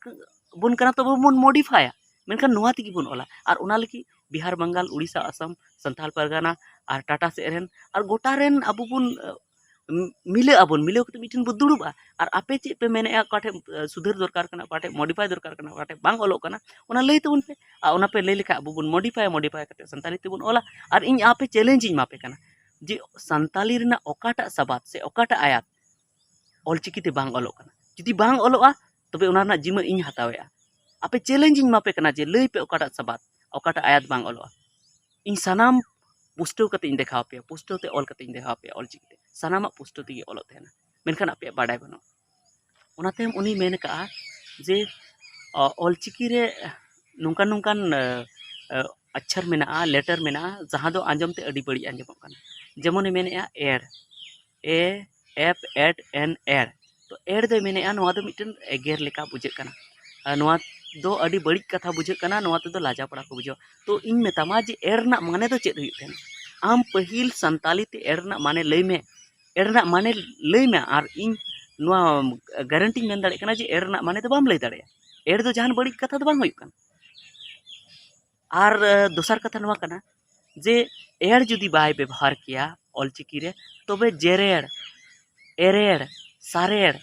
ᱵᱚᱱ ᱠᱟᱱᱟ, ᱛᱚᱵᱮ ᱵᱚᱱ modifyᱟ, ᱢᱮᱱᱠᱷᱟᱱ ᱱᱚᱣᱟ ᱛᱮᱜᱮ ᱵᱚᱱ ᱚᱞᱟ᱾ ᱟᱨ ᱚᱱᱟ ᱞᱟᱹᱜᱤᱫ ᱵᱤᱦᱟᱨ, ᱵᱟᱝᱜᱟᱞ, ᱩᱲᱤᱥᱥᱟ, ᱟᱥᱟᱢ, ᱥᱟᱱᱛᱟᱲ ᱯᱟᱨᱜᱟᱱᱟ ᱟᱨ ᱴᱟᱴᱟ ᱥᱮᱫ ᱨᱮᱱ ᱟᱨ ᱜᱚᱴᱟ ᱨᱮᱱ ᱟᱵᱚ ᱵᱚᱱ ᱢᱤᱞᱟᱹᱜ ᱟᱵᱚᱱ, ᱢᱤᱞᱟᱹᱣ ᱠᱟᱛᱮ ᱢᱤᱫ ᱴᱷᱮᱱ ᱵᱚ ᱫᱩᱲᱩᱵᱼᱟ᱾ ᱟᱨ ᱟᱯᱮ ᱪᱮᱫ ᱯᱮ ᱢᱮᱱᱮᱫᱼᱟ, ᱚᱠᱟ ᱴᱷᱮᱱ ᱥᱩᱫᱷᱟᱹᱨ ᱫᱚᱨᱠᱟᱨ ᱠᱟᱱᱟ, ᱚᱠᱟ ᱴᱷᱮᱱ modify ᱫᱚᱨᱠᱟᱨ ᱠᱟᱱᱟ, ᱚᱠᱟ ᱴᱷᱮᱱ ᱵᱟᱝ ᱚᱞᱚᱜ ᱠᱟᱱᱟ, ᱚᱱᱟ ᱞᱟᱹᱭ ᱛᱟᱵᱚᱱ ᱯᱮ᱾ ᱟᱨ ᱚᱱᱟ ᱯᱮ ᱞᱟᱹᱭ ᱞᱮᱠᱷᱟᱱ ᱟᱵᱚ ᱵᱚᱱ modifyᱟ, modify ᱠᱟᱛᱮ ᱥᱟᱱᱛᱟᱲᱤ ᱛᱮᱵᱚᱱ ᱚᱞᱟ᱾ ᱟᱨ ᱤᱧ ᱟᱯᱮ challenge ᱤᱧ ᱮᱢᱟ ᱯᱮ ᱠᱟᱱᱟ ᱡᱮ ᱥᱟᱱᱛᱟᱞᱤ ᱨᱮᱱᱟᱜ ᱚᱠᱟᱴᱟᱜ ᱥᱟᱵᱟᱫ ᱥᱮ ᱚᱠᱟᱴᱟᱜ ᱟᱭᱟᱛ ᱚᱞᱪᱤᱠᱤ ᱛᱮ ᱵᱟᱝ ᱚᱞᱚᱜ ᱠᱟᱱᱟ, ᱡᱩᱫᱤ ᱵᱟᱝ ᱚᱞᱚᱜᱼᱟ, ᱛᱚᱵᱮ ᱚᱱᱟ ᱨᱮᱱᱟᱜ ᱡᱤᱢᱟᱹ ᱤᱧ ᱦᱟᱛᱟᱣᱮᱫᱼᱟ᱾ ᱟᱯᱮ challenge ᱤᱧ ᱮᱢᱟ ᱯᱮ ᱠᱟᱱᱟ ᱡᱮ ᱞᱟᱹᱭ ᱯᱮ ᱚᱠᱟᱴᱟᱜ ᱥᱟᱵᱟᱫ, ᱚᱠᱟᱴᱟᱜ ᱟᱭᱟᱛ ᱵᱟᱝ ᱚᱞᱚᱜᱼᱟ᱾ ᱤᱧ ᱥᱟᱱᱟᱢ ᱯᱩᱥᱴᱟᱹᱣ ᱠᱟᱛᱮ ᱤᱧ ᱫᱮᱠᱷᱟᱣ ᱯᱮᱭᱟ, ᱯᱩᱥᱴᱟᱹᱣ ᱛᱮ ᱚᱞ ᱠᱟᱛᱮ ᱤᱧ ᱫᱮᱠᱷᱟᱣ ᱯᱮᱭᱟ ᱚᱞᱪᱤᱠᱤ ᱛᱮ, ᱥᱟᱱᱟᱢᱟᱜ ᱯᱩᱥᱴᱟᱹᱣ ᱛᱮᱜᱮ ᱚᱞᱚᱜ ᱛᱟᱦᱮᱱᱟ, ᱢᱮᱱᱠᱷᱟᱱ ᱟᱯᱮᱭᱟᱜ ᱵᱟᱰᱟᱭ ᱵᱟᱹᱱᱩᱜᱼᱟ᱾ ᱚᱱᱟᱛᱮ ᱩᱱᱤ ᱢᱮᱱ ᱟᱠᱟᱫᱼᱟ ᱡᱮ ᱚᱞᱪᱤᱠᱤ ᱨᱮ ᱱᱚᱝᱠᱟᱱ ᱱᱚᱝᱠᱟᱱ ᱟᱪᱪᱷᱟᱨ ᱢᱮᱱᱟᱜᱼᱟ, letter ᱢᱮᱱᱟᱜᱼᱟ, ᱡᱟᱦᱟᱸ ᱫᱚ ᱟᱸᱡᱚᱢ ᱛᱮ ᱟᱹᱰᱤ ᱵᱟᱹᱲᱤᱡ ᱟᱸᱡᱚᱢᱚᱜ ᱠᱟᱱᱟ᱾ ᱡᱮᱢᱚᱱᱮ ᱢᱮᱱᱮᱫᱼᱟ ᱮᱲ, ᱮ ᱮᱯ ᱮᱰ ᱮᱱ ᱮᱲ᱾ ᱛᱚ ᱮᱲ ᱫᱚᱭ ᱢᱮᱱᱮᱫᱼᱟ ᱱᱚᱣᱟ ᱫᱚ ᱢᱤᱫᱴᱮᱱ ᱮᱜᱮᱨ ᱞᱮᱠᱟ ᱵᱩᱡᱷᱟᱹᱜ ᱠᱟᱱᱟ᱾ ᱟᱨ ᱱᱚᱣᱟ ᱫᱚ ᱟᱹᱰᱤ ᱵᱟᱹᱲᱤᱡ ᱠᱟᱛᱷᱟ ᱵᱩᱡᱷᱟᱹᱜ ᱠᱟᱱᱟ, ᱱᱚᱣᱟ ᱛᱮᱫᱚ ᱞᱟᱡᱟ ᱯᱟᱲᱟ ᱠᱚ ᱵᱩᱡᱷᱟᱹᱣᱟ᱾ ᱛᱚ ᱤᱧ ᱢᱮᱛᱟᱢᱟ ᱡᱮ ᱮᱲ ᱨᱮᱱᱟᱜ ᱢᱟᱱᱮ ᱫᱚ ᱪᱮᱫ ᱦᱩᱭᱩᱜ ᱛᱟᱦᱮᱱᱟ? ᱟᱢ ᱯᱟᱹᱦᱤᱞ ᱥᱟᱱᱛᱟᱞᱤ ᱛᱮ ᱮᱲ ᱨᱮᱱᱟᱜ ᱢᱟᱱᱮ ᱞᱟᱹᱭ ᱢᱮ, ᱮᱲ ᱨᱮᱱᱟᱜ ᱢᱟᱱᱮ ᱞᱟᱹᱭ ᱢᱮ, ᱟᱨ ᱤᱧ ᱱᱚᱣᱟ ᱜᱟᱨᱮᱱᱴᱤᱧ ᱢᱮᱱ ᱫᱟᱲᱮᱭᱟᱜ ᱠᱟᱱᱟ ᱡᱮ ᱮᱲ ᱨᱮᱱᱟᱜ ᱢᱟᱱᱮ ᱫᱚ ᱵᱟᱢ ᱞᱟᱹᱭ ᱫᱟᱲᱮᱭᱟᱜᱼᱟ᱾ ᱮᱲ ᱫᱚ ᱡᱟᱦᱟᱱ ᱵᱟᱹᱲᱤᱡ ᱠᱟᱛᱷᱟ ᱫᱚ ᱵᱟᱝ ᱦᱩᱭᱩᱜ ᱠᱟᱱᱟ᱾ ᱟᱨ ᱫᱚᱥᱟᱨ ᱠᱟᱛᱷᱟ ᱱᱚᱣᱟ ᱠᱟᱱᱟ ᱡᱮ ᱮᱲ ᱡᱩᱫᱤ ᱵᱟᱭ ᱵᱮᱵᱚᱦᱟᱨ ᱠᱮᱭᱟ ᱚᱞᱪᱤᱠᱤ ᱨᱮ, ᱛᱚᱵᱮ ᱡᱮᱨᱮᱲ, ᱮᱨᱮᱲ, ᱥᱟᱨᱮᱲ,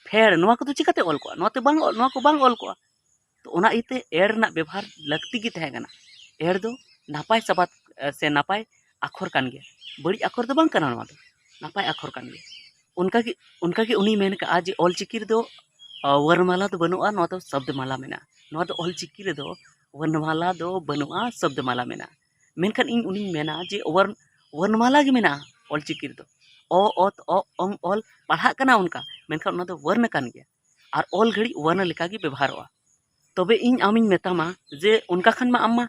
ᱯᱷᱮᱲ, ᱱᱚᱣᱟ ᱠᱚᱫᱚ ᱪᱤᱠᱟᱹᱛᱮ ᱚᱞ ᱠᱚᱜᱼᱟ? ᱱᱚᱣᱟ ᱛᱮ ᱵᱟᱝ, ᱱᱚᱣᱟ ᱠᱚ ᱵᱟᱝ ᱚᱞ ᱠᱚᱜᱼᱟ᱾ ᱛᱚ ᱚᱱᱟ ᱤᱭᱟᱹᱛᱮ ᱮᱲ ᱨᱮᱱᱟᱜ ᱵᱮᱵᱚᱦᱟᱨ ᱞᱟᱹᱠᱛᱤ ᱜᱮ ᱛᱟᱦᱮᱸ ᱠᱟᱱᱟ᱾ ᱮᱲ ᱫᱚ ᱱᱟᱯᱟᱭ ᱥᱟᱵᱟᱫ, ᱮ, ᱥᱮ ᱱᱟᱯᱟᱭ ᱟᱠᱷᱚᱨ ᱠᱟᱱ ᱜᱮᱭᱟ, ᱵᱟᱹᱲᱤᱡ ᱟᱠᱷᱚᱨ ᱫᱚ ᱵᱟᱝ ᱠᱟᱱᱟ᱾ ᱱᱚᱣᱟ ᱫᱚ ᱱᱟᱯᱟᱭ ᱟᱠᱷᱚᱨ ᱠᱟᱱ ᱜᱮᱭᱟ᱾ ᱚᱱᱠᱟᱜᱮ, ᱚᱱᱠᱟᱜᱮ ᱩᱱᱤᱭ ᱢᱮᱱ ᱠᱟᱜᱼᱟ ᱡᱮ ᱚᱞᱪᱤᱠᱤ ᱨᱮᱫᱚ, ᱟ, ᱣᱚᱨᱱᱚᱢᱟᱞᱟ ᱫᱚ ᱵᱟᱹᱱᱩᱜᱼᱟ, ᱱᱚᱣᱟ ᱫᱚ ᱥᱚᱵᱫᱚᱢᱟᱞᱟ ᱢᱮᱱᱟᱜᱼᱟ᱾ ᱱᱚᱣᱟ ᱫᱚ ᱚᱞᱪᱤᱠᱤ ᱨᱮᱫᱚ ᱣᱚᱨᱱᱚᱢᱟᱞᱟ ᱫᱚ ᱵᱟᱹᱱᱩᱜᱼᱟ, ᱥᱚᱵᱫᱚᱢᱟᱞᱟ ᱢᱮᱱᱟᱜᱼᱟ᱾ ᱢᱮᱱᱠᱷᱟᱱ ᱤᱧ ᱩᱱᱤᱧ ᱢᱮᱱᱟ ᱡᱮ ᱣᱚᱨᱱ-, ᱣᱚᱨᱱᱚᱢᱟᱞᱟ ᱜᱮ ᱢᱮᱱᱟᱜᱼᱟ ᱚᱞᱪᱤᱠᱤ ᱨᱮᱫᱚ᱾ ᱚ, ᱚᱛ, ᱚ, ᱚᱝ, ᱚᱞ ᱯᱟᱲᱦᱟᱜ ᱠᱟᱱᱟ ᱚᱱᱠᱟ, ᱢᱮᱱᱠᱷᱟᱱ ᱚᱱᱟ ᱫᱚ ᱣᱚᱨᱱᱚ ᱠᱟᱱ ᱜᱮᱭᱟ᱾ ᱟᱨ ᱚᱞ ᱜᱷᱟᱹᱲᱤᱡ ᱣᱚᱨᱱᱚ ᱞᱮᱠᱟᱜᱮ ᱵᱮᱵᱚᱦᱟᱨᱚᱜᱼᱟ᱾ ᱛᱚᱵᱮ ᱤᱧ ᱟᱢᱤᱧ ᱢᱮᱛᱟᱢᱟ ᱡᱮ ᱚᱱᱠᱟ ᱠᱷᱟᱱ ᱢᱟ ᱟᱢ ᱢᱟ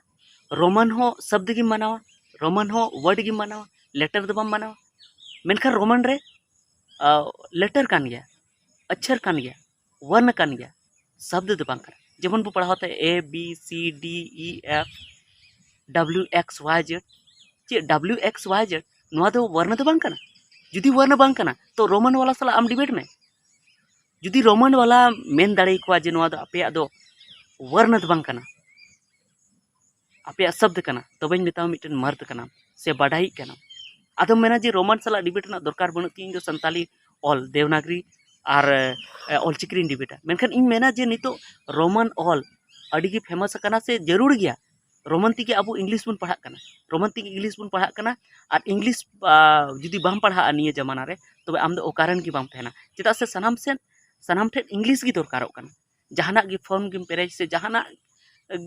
ᱨᱳᱢᱟᱱ ᱦᱚᱸ ᱥᱚᱵᱫ ᱜᱮᱢ ᱢᱟᱱᱟᱣᱟ, ᱨᱳᱢᱟᱱ ᱦᱚᱸ ᱣᱟᱨᱰ ᱜᱮᱢ ᱢᱟᱱᱟᱣᱟ, ᱞᱮᱴᱟᱨ ᱫᱚ ᱵᱟᱢ ᱢᱟᱱᱟᱣᱟ᱾ ᱢᱮᱱᱠᱷᱟᱱ ᱨᱳᱢᱟᱱ ᱨᱮ, ᱟ, ᱞᱮᱴᱟᱨ ᱠᱟᱱ ᱜᱮᱭᱟ, ᱟᱠᱷᱚᱨ ᱠᱟᱱ ᱜᱮᱭᱟ, ᱣᱚᱨᱱᱚ ᱠᱟᱱ ᱜᱮᱭᱟ, ᱥᱚᱵᱫ ᱫᱚ ᱵᱟᱝ ᱠᱟᱱᱟ᱾ ᱡᱮᱢᱚᱱ ᱵᱚ ᱯᱟᱲᱦᱟᱣ ᱛᱮ A B C D E F W X Y Z᱾ ᱪᱮᱫ W X Y Z? ᱱᱚᱣᱟ ᱫᱚ ᱣᱚᱨᱱᱚ ᱫᱚ ᱵᱟᱝ ᱠᱟᱱᱟ᱾ ᱡᱩᱫᱤ ᱣᱚᱨᱱᱚ ᱵᱟᱝ ᱠᱟᱱᱟ, ᱛᱚ ᱨᱳᱢᱟᱱ ᱣᱟᱞᱟ ᱥᱟᱞᱟᱜ ᱟᱢ ᱰᱤᱵᱮᱴ ᱢᱮ᱾ ᱡᱩᱫᱤ ᱨᱳᱢᱟᱱ ᱣᱟᱞᱟ ᱢᱮᱱ ᱫᱟᱲᱮᱭᱟᱠᱚᱣᱟ ᱡᱮ ᱱᱚᱣᱟ ᱫᱚ ᱟᱯᱮᱭᱟᱜ ᱫᱚ ᱣᱚᱨᱱᱚ ᱫᱚ ᱵᱟᱝ ᱠᱟᱱᱟ, ᱟᱯᱮᱭᱟᱜ ᱥᱚᱵᱫ ᱠᱟᱱᱟ, ᱛᱚᱵᱮᱧ ᱢᱮᱛᱟᱢᱟ ᱢᱤᱫᱴᱮᱱ ᱢᱟᱨᱫ ᱠᱟᱱᱟᱢ ᱥᱮ ᱵᱟᱰᱟᱭᱤᱡ ᱠᱟᱱᱟᱢ᱾ ᱟᱫᱚᱢ ᱢᱮᱱᱟ ᱡᱮ ᱨᱳᱢᱟᱱ ᱥᱟᱞᱟᱜ ᱰᱤᱵᱮᱴ ᱨᱮᱱᱟᱜ ᱫᱚᱨᱠᱟᱨ ᱵᱟᱹᱱᱩᱜ ᱛᱤᱧ, ᱤᱧ ᱫᱚ ᱥᱟᱱᱛᱟᱞᱤ ᱚᱞ ᱫᱮᱵᱽᱱᱟᱜᱽᱨᱤ ᱟᱨ, ᱮ, ᱚᱞᱪᱤᱠᱤ ᱨᱤᱧ ᱰᱤᱵᱮᱴᱟ᱾ ᱢᱮᱱᱠᱷᱟᱱ ᱤᱧ ᱢᱮᱱᱟ ᱡᱮ ᱱᱤᱛᱚᱜ ᱨᱳᱢᱟᱱ ᱚᱞ ᱟᱹᱰᱤ ᱜᱮ ᱯᱷᱮᱢᱟᱥ ᱟᱠᱟᱱᱟ ᱥᱮ ᱡᱟᱹᱨᱩᱲ ᱜᱮᱭᱟ᱾ ᱨᱳᱢᱟᱱ ᱛᱮᱜᱮ ᱟᱵᱚ ᱤᱝᱞᱤᱥ ᱵᱚᱱ ᱯᱟᱲᱦᱟᱜ ᱠᱟᱱᱟ, ᱨᱳᱢᱟᱱ ᱛᱮᱜᱮ ᱤᱝᱞᱤᱥ ᱵᱚᱱ ᱯᱟᱲᱦᱟᱜ ᱠᱟᱱᱟ᱾ ᱟᱨ ᱤᱝᱞᱤᱥ, ᱟ, ᱡᱩᱫᱤ ᱵᱟᱢ ᱯᱟᱲᱦᱟᱜᱼᱟ ᱱᱤᱭᱟᱹ ᱡᱟᱢᱟᱱᱟ ᱨᱮ, ᱛᱚᱵᱮ ᱟᱢ ᱫᱚ ᱚᱠᱟᱨᱮᱱ ᱜᱮ ᱵᱟᱢ ᱛᱟᱦᱮᱱᱟ᱾ ᱪᱮᱫᱟᱜ ᱥᱮ ᱥᱟᱱᱟᱢ ᱥᱮᱫ, ᱥᱟᱱᱟᱢ ᱴᱷᱮᱱ ᱤᱝᱞᱤᱥ ᱜᱮ ᱫᱚᱨᱠᱟᱨᱚᱜ ᱠᱟᱱᱟ᱾ ᱡᱟᱦᱟᱱᱟᱜ ᱜᱮ ᱯᱷᱚᱨᱢ ᱜᱮᱢ ᱯᱮᱨᱮᱡ ᱥᱮ ᱡᱟᱦᱟᱱᱟᱜ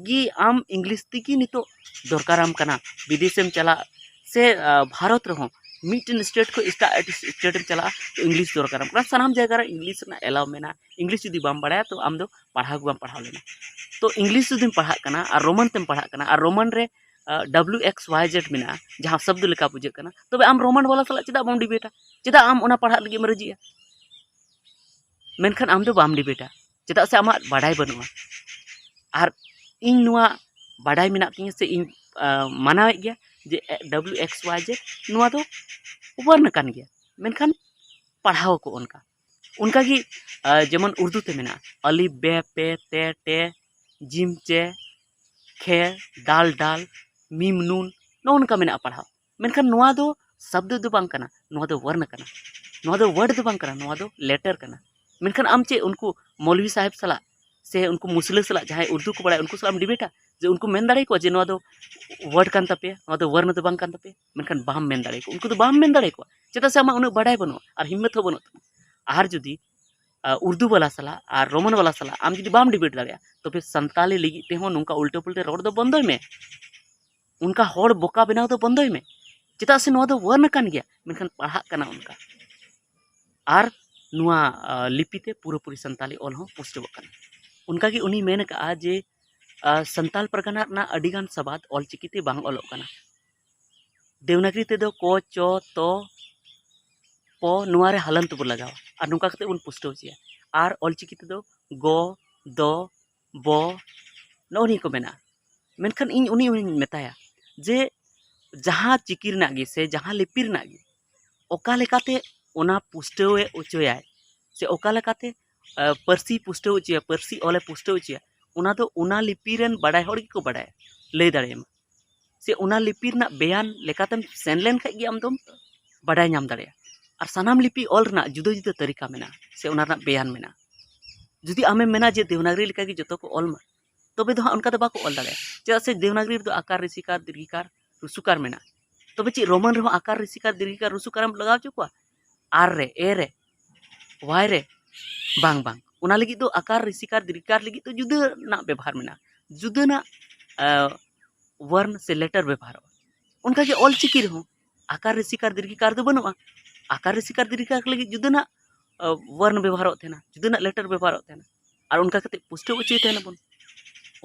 ᱜᱮ ᱟᱢ ᱤᱝᱞᱤᱥ ᱛᱮᱜᱮ ᱱᱤᱛᱚᱜ ᱫᱚᱨᱠᱟᱨᱟᱢ ᱠᱟᱱᱟ᱾ ᱵᱤᱫᱮᱥᱮᱢ ᱪᱟᱞᱟᱜ ᱥᱮ, ᱟ, ᱵᱷᱟᱨᱚᱛ ᱨᱮᱦᱚᱸ ᱢᱤᱫᱴᱮᱱ ᱥᱴᱮᱴ ᱠᱷᱚᱱ ᱮᱴᱟᱜ ᱥᱴᱮᱴ ᱮᱢ ᱪᱟᱞᱟᱜᱼᱟ, ᱛᱚ ᱤᱝᱞᱤᱥ ᱫᱚᱨᱠᱟᱨᱟᱢ ᱠᱟᱱᱟ᱾ ᱥᱟᱱᱟᱢ ᱡᱟᱭᱜᱟ ᱨᱮ ᱤᱝᱞᱤᱥ ᱨᱮᱱᱟᱜ ᱮᱞᱟᱣ ᱢᱮᱱᱟᱜᱼᱟ᱾ ᱤᱝᱞᱤᱥ ᱡᱩᱫᱤ ᱵᱟᱢ ᱵᱟᱲᱟᱭᱟ, ᱛᱚ ᱟᱢ ᱫᱚ ᱯᱟᱲᱦᱟᱣ ᱜᱮ ᱵᱟᱢ ᱯᱟᱲᱦᱟᱣ ᱞᱮᱱᱟ᱾ ᱛᱚ ᱤᱝᱞᱤᱥ ᱡᱩᱫᱤᱢ ᱯᱟᱲᱦᱟᱜ ᱠᱟᱱᱟ ᱟᱨ ᱨᱳᱢᱟᱱ ᱛᱮᱢ ᱯᱟᱲᱦᱟᱜ ᱠᱟᱱᱟ, ᱟᱨ ᱨᱳᱢᱟᱱ ᱨᱮ, ᱟ, W X Y Z ᱢᱮᱱᱟᱜᱼᱟ, ᱡᱟᱦᱟᱸ ᱥᱚᱵᱫ ᱞᱮᱠᱟ ᱵᱩᱡᱷᱟᱹᱜ ᱠᱟᱱᱟ, ᱛᱚᱵᱮ ᱟᱢ ᱨᱳᱢᱟᱱ ᱣᱟᱞᱟ ᱥᱟᱞᱟᱜ ᱪᱮᱫᱟᱜ ᱵᱟᱢ ᱰᱤᱵᱮᱴᱟ? ᱪᱮᱫᱟᱜ ᱟᱢ ᱚᱱᱟ ᱯᱟᱲᱦᱟᱜ ᱞᱟᱹᱜᱤᱫ ᱮᱢ ᱨᱟᱹᱡᱤᱜᱼᱟ? ᱢᱮᱱᱠᱷᱟᱱ ᱟᱢ ᱫᱚ ᱵᱟᱢ ᱰᱤᱵᱮᱴᱟ᱾ ᱪᱮᱫᱟᱜ ᱥᱮ ᱟᱢᱟᱜ ᱵᱟᱰᱟᱭ ᱵᱟᱹᱱᱩᱜᱼᱟ᱾ ᱟᱨ ᱤᱧ ᱱᱚᱣᱟ ᱵᱟᱰᱟᱭ ᱢᱮᱱᱟᱜ ᱛᱤᱧᱟᱹ ᱥᱮ ᱤᱧ ᱢᱟᱱᱟᱣᱮᱫ ᱜᱮᱭᱟ ᱡᱮ W X Y Z ᱱᱚᱣᱟ ᱫᱚ ᱵᱚᱨᱱ ᱠᱟᱱ ᱜᱮᱭᱟ, ᱢᱮᱱᱠᱷᱟᱱ ᱯᱟᱲᱦᱟᱣ ᱟᱠᱚ ᱚᱱᱠᱟ᱾ ᱚᱱᱠᱟᱜᱮ ᱡᱮᱢᱚᱱ ᱩᱨᱫᱩ ᱛᱮ ᱢᱮᱱᱟᱜᱼᱟ ᱟᱞᱤᱯ ᱵᱮ ᱯᱮ ᱛᱮ ᱴᱮ ᱡᱤᱢ ᱪᱮ ᱠᱷᱮ ᱫᱟᱞ ᱰᱟᱞ ᱢᱤᱢ ᱱᱩᱱ, ᱱᱚᱜᱼᱚ ᱱᱚᱝᱠᱟ ᱢᱮᱱᱟᱜᱼᱟ ᱯᱟᱲᱦᱟᱣ᱾ ᱢᱮᱱᱠᱷᱟᱱ ᱱᱚᱣᱟ ᱫᱚ ᱥᱟᱵᱫᱚ ᱫᱚ ᱵᱟᱝ ᱠᱟᱱᱟ, ᱱᱚᱣᱟ ᱫᱚ ᱣᱚᱨᱱ ᱠᱟᱱᱟ, ᱱᱚᱣᱟ ᱫᱚ ᱣᱟᱨᱰ ᱫᱚ ᱵᱟᱝ ᱠᱟᱱᱟ, ᱱᱚᱣᱟ ᱫᱚ ᱞᱮᱴᱟᱨ ᱠᱟᱱᱟ᱾ ᱢᱮᱱᱠᱷᱟᱱ ᱟᱢ ᱪᱮᱫ ᱩᱱᱠᱩ ᱢᱚᱞᱣᱤ ᱥᱟᱦᱮᱵᱽ ᱥᱟᱞᱟᱜ ᱥᱮ ᱩᱱᱠᱩ ᱢᱩᱥᱞᱟᱹ ᱥᱟᱞᱟᱜ, ᱡᱟᱦᱟᱸᱭ ᱩᱨᱫᱩ ᱠᱚ ᱵᱟᱲᱟᱭᱟ, ᱩᱱᱠᱩ ᱥᱟᱞᱟᱜ ᱮᱢ ᱰᱤᱵᱮᱴᱟ ᱡᱮ ᱩᱱᱠᱩ ᱢᱮᱱ ᱫᱟᱲᱮᱭᱟᱠᱚᱣᱟ ᱡᱮ ᱱᱚᱣᱟ ᱫᱚ ᱣᱟᱨᱰ ᱠᱟᱱ ᱛᱟᱯᱮᱭᱟ, ᱱᱚᱣᱟ ᱫᱚ ᱣᱚᱨᱱ ᱫᱚ ᱵᱟᱝ ᱠᱟᱱ ᱛᱟᱯᱮᱭᱟ? ᱢᱮᱱᱠᱷᱟᱱ ᱵᱟᱢ ᱢᱮᱱ ᱫᱟᱲᱮᱭᱟᱠᱚᱣᱟ, ᱩᱱᱠᱩ ᱫᱚ ᱵᱟᱢ ᱢᱮᱱ ᱫᱟᱲᱮᱭᱟᱠᱚᱣᱟ᱾ ᱪᱮᱫᱟᱜ ᱥᱮ ᱟᱢᱟᱜ ᱩᱱᱟᱹᱜ ᱵᱟᱰᱟᱭ ᱵᱟᱹᱱᱩᱜᱼᱟ ᱟᱨ ᱦᱤᱢᱢᱚᱛ ᱦᱚᱸ ᱵᱟᱹᱱᱩᱜ ᱛᱟᱢᱟ᱾ ᱟᱨ ᱡᱩᱫᱤ ᱩᱨᱫᱩ ᱵᱟᱞᱟ ᱥᱟᱞᱟᱜ ᱟᱨ ᱨᱳᱢᱟᱱ ᱵᱟᱞᱟ ᱥᱟᱞᱟᱜ ᱟᱢ ᱡᱩᱫᱤ ᱵᱟᱢ ᱰᱤᱵᱮᱴ ᱫᱟᱲᱮᱭᱟᱜᱼᱟ, ᱛᱚᱵᱮ ᱥᱟᱱᱛᱟᱞᱤ ᱞᱟᱹᱜᱤᱫ ᱛᱮᱦᱚᱸ ᱱᱚᱝᱠᱟ ᱩᱞᱴᱟᱹ ᱯᱩᱞᱴᱟᱹ ᱨᱚᱲ ᱫᱚ ᱵᱚᱱᱫᱚᱭ ᱢᱮ᱾ ᱚᱱᱠᱟ ᱦᱚᱲ ᱵᱚᱠᱟ ᱵᱮᱱᱟᱣ ᱫᱚ ᱵᱚᱱᱫᱚᱭ ᱢᱮ᱾ ᱪᱮᱫᱟᱜ ᱥᱮ ᱱᱚᱣᱟ ᱫᱚ ᱣᱟᱨᱱ ᱠᱟᱱ ᱜᱮᱭᱟ, ᱢᱮᱱᱠᱷᱟᱱ ᱯᱟᱲᱦᱟᱜ ᱠᱟᱱᱟ ᱚᱱᱠᱟ᱾ ᱟᱨ ᱱᱚᱣᱟ ᱞᱤᱯᱤ ᱛᱮ ᱯᱩᱨᱟᱹᱯᱩᱨᱤ ᱥᱟᱱᱛᱟᱞᱤ ᱚᱞ ᱦᱚᱸ ᱯᱩᱥᱴᱟᱹᱣᱚᱜ ᱠᱟᱱᱟ᱾ ᱚᱱᱠᱟᱜᱮ ᱩᱱᱤ ᱢᱮᱱ ᱟᱠᱟᱫᱼᱟ ᱡᱮ ᱥᱟᱱᱛᱟᱞ ᱯᱟᱨᱜᱟᱱᱟ ᱨᱮᱱᱟᱜ ᱟᱹᱰᱤᱜᱟᱱ ᱥᱟᱵᱟᱫ ᱚᱞᱪᱤᱠᱤ ᱛᱮ ᱵᱟᱝ ᱚᱞᱚᱜ ᱠᱟᱱᱟ᱾ ᱫᱮᱣᱱᱟᱜᱽᱨᱤ ᱛᱮᱫᱚ ᱠᱚ, ᱪᱚ, ᱛᱚ, ᱯᱚ ᱱᱚᱣᱟ ᱨᱮ ᱦᱟᱞᱟᱱᱛ ᱵᱚ ᱞᱟᱜᱟᱣᱟ ᱟᱨ ᱱᱚᱝᱠᱟ ᱠᱟᱛᱮ ᱵᱚᱱ ᱯᱩᱥᱴᱟᱹᱣ ᱦᱚᱪᱚᱭᱟ᱾ ᱟᱨ ᱚᱞᱪᱤᱠᱤ ᱛᱮᱫᱚ ᱜᱚ, ᱫᱚ, ᱵᱚ, ᱱᱚᱜᱼᱚ ᱱᱤᱭᱟᱹ ᱠᱚ ᱢᱮᱱᱟᱜᱼᱟ᱾ ᱢᱮᱱᱠᱷᱟᱱ ᱤᱧ ᱩᱱᱤ ᱦᱚᱧ ᱢᱮᱛᱟᱭᱟ ᱡᱮ ᱡᱟᱦᱟᱸ ᱪᱤᱠᱤ ᱨᱮᱱᱟᱜ ᱜᱮ ᱥᱮ ᱡᱟᱦᱟᱸ ᱞᱤᱯᱤ ᱨᱮᱱᱟᱜ ᱜᱮ ᱚᱠᱟ ᱞᱮᱠᱟᱛᱮ ᱚᱱᱟ ᱯᱩᱥᱴᱟᱹᱣ ᱮ ᱦᱚᱪᱚᱭᱟᱭ ᱥᱮ ᱚᱠᱟ ᱞᱮᱠᱟᱛᱮ ᱯᱟᱹᱨᱥᱤ ᱯᱩᱥᱴᱟᱹᱣ ᱦᱚᱪᱚᱭᱟ, ᱯᱟᱹᱨᱥᱤ ᱚᱞᱮ ᱯᱩᱥᱴᱟᱹᱣ ᱦᱚᱪᱚᱭᱟ, ᱚᱱᱟ ᱫᱚ ᱚᱱᱟ ᱞᱤᱯᱤ ᱨᱮᱱ ᱵᱟᱰᱟᱭ ᱦᱚᱲ ᱜᱮᱠᱚ ᱵᱟᱰᱟᱭᱟ, ᱞᱟᱹᱭ ᱫᱟᱲᱮᱭᱟᱢᱟ᱾ ᱥᱮ ᱚᱱᱟ ᱞᱤᱯᱤ ᱨᱮᱱᱟᱜ ᱵᱮᱭᱟᱱ ᱞᱮᱠᱟᱛᱮᱢ ᱥᱮᱱ ᱞᱮᱱ ᱠᱷᱟᱡ ᱜᱮ ᱟᱢ ᱫᱚᱢ ᱵᱟᱰᱟᱭ ᱧᱟᱢ ᱫᱟᱲᱮᱭᱟᱜᱼᱟ᱾ ᱟᱨ ᱥᱟᱱᱟᱢ ᱞᱤᱯᱤ ᱚᱞ ᱨᱮᱱᱟᱜ ᱡᱩᱫᱟᱹ ᱡᱩᱫᱟᱹ ᱛᱟᱹᱨᱤᱠᱟ ᱢᱮᱱᱟᱜᱼᱟ ᱥᱮ ᱚᱱᱟ ᱨᱮᱱᱟᱜ ᱵᱮᱭᱟᱱ ᱢᱮᱱᱟᱜᱼᱟ᱾ ᱡᱩᱫᱤ ᱟᱢᱮᱢ ᱢᱮᱱᱟ ᱡᱮ ᱫᱮᱣᱱᱟᱜᱽᱨᱤ ᱞᱮᱠᱟᱜᱮ ᱡᱚᱛᱚ ᱠᱚ ᱚᱞ ᱢᱟ, ᱛᱚᱵᱮ ᱫᱚ ᱦᱟᱸᱜ ᱚᱱᱠᱟ ᱫᱚ ᱵᱟᱠᱚ ᱚᱞ ᱫᱟᱲᱮᱭᱟᱜᱼᱟ᱾ ᱪᱮᱫᱟᱜ ᱥᱮ ᱫᱮᱣᱱᱟᱜᱽᱨᱤ ᱨᱮᱫᱚ ᱟᱠᱟᱨ, ᱨᱤᱥᱤᱠᱟᱨ, ᱫᱤᱨᱜᱷᱤᱠᱟᱨ, ᱨᱩᱥᱩᱠᱟᱨ ᱢᱮᱱᱟᱜᱼᱟ᱾ ᱛᱚᱵᱮ ᱪᱮᱫ ᱨᱳᱢᱟᱱ ᱨᱮᱦᱚᱸ ᱟᱠᱟᱨ, ᱨᱤᱥᱤᱠᱟᱨ, ᱫᱤᱨᱜᱷᱤᱠᱟᱨ, ᱨᱩᱥᱩᱠᱟᱨᱮᱢ ᱞᱟᱜᱟᱣ ᱦᱚᱪᱚ ᱠᱚᱣᱟ? ᱟᱨ ᱨᱮ, ᱮ ᱨᱮ, ᱣᱟᱭ ᱨᱮ? ᱵᱟᱝ, ᱵᱟᱝ᱾ ᱚᱱᱟ ᱞᱟᱹᱜᱤᱫ ᱫᱚ ᱟᱠᱟᱨ, ᱨᱤᱥᱤᱠᱟᱨ, ᱫᱤᱨᱜᱷᱤᱠᱟᱨ ᱞᱟᱹᱜᱤᱫ ᱫᱚ ᱡᱩᱫᱟᱹ ᱨᱮᱱᱟᱜ ᱵᱮᱵᱚᱦᱟᱨ ᱢᱮᱱᱟᱜᱼᱟ, ᱡᱩᱫᱟᱹ ᱨᱮᱱᱟᱜ ᱣᱟᱨᱱ ᱥᱮ ᱞᱮᱴᱟᱨ ᱵᱮᱵᱚᱦᱟᱨᱚᱜᱼᱟ᱾ ᱚᱱᱠᱟᱜᱮ ᱚᱞᱪᱤᱠᱤ ᱨᱮᱦᱚᱸ ᱟᱠᱟᱨ, ᱨᱤᱥᱤᱠᱟᱨ, ᱫᱤᱨᱜᱷᱤᱠᱟᱨ ᱫᱚ ᱵᱟᱹᱱᱩᱜᱼᱟ᱾ ᱟᱠᱟᱨ, ᱨᱤᱥᱤᱠᱟᱨ, ᱫᱤᱨᱜᱷᱤᱠᱟᱨ ᱞᱟᱹᱜᱤᱫ ᱡᱩᱫᱟᱹ ᱨᱮᱱᱟᱜ ᱣᱟᱨᱱ ᱵᱮᱵᱚᱦᱟᱨᱚᱜ ᱛᱟᱦᱮᱱᱟ, ᱡᱩᱫᱟᱹ ᱨᱮᱱᱟᱜ ᱞᱮᱴᱟᱨ ᱵᱮᱵᱚᱦᱟᱨᱚᱜ ᱛᱟᱦᱮᱱᱟ᱾ ᱟᱨ ᱚᱱᱠᱟ ᱠᱟᱛᱮ ᱯᱩᱥᱴᱟᱹᱣ ᱦᱚᱪᱚᱭ ᱛᱟᱦᱮᱱᱟᱵᱚᱱ᱾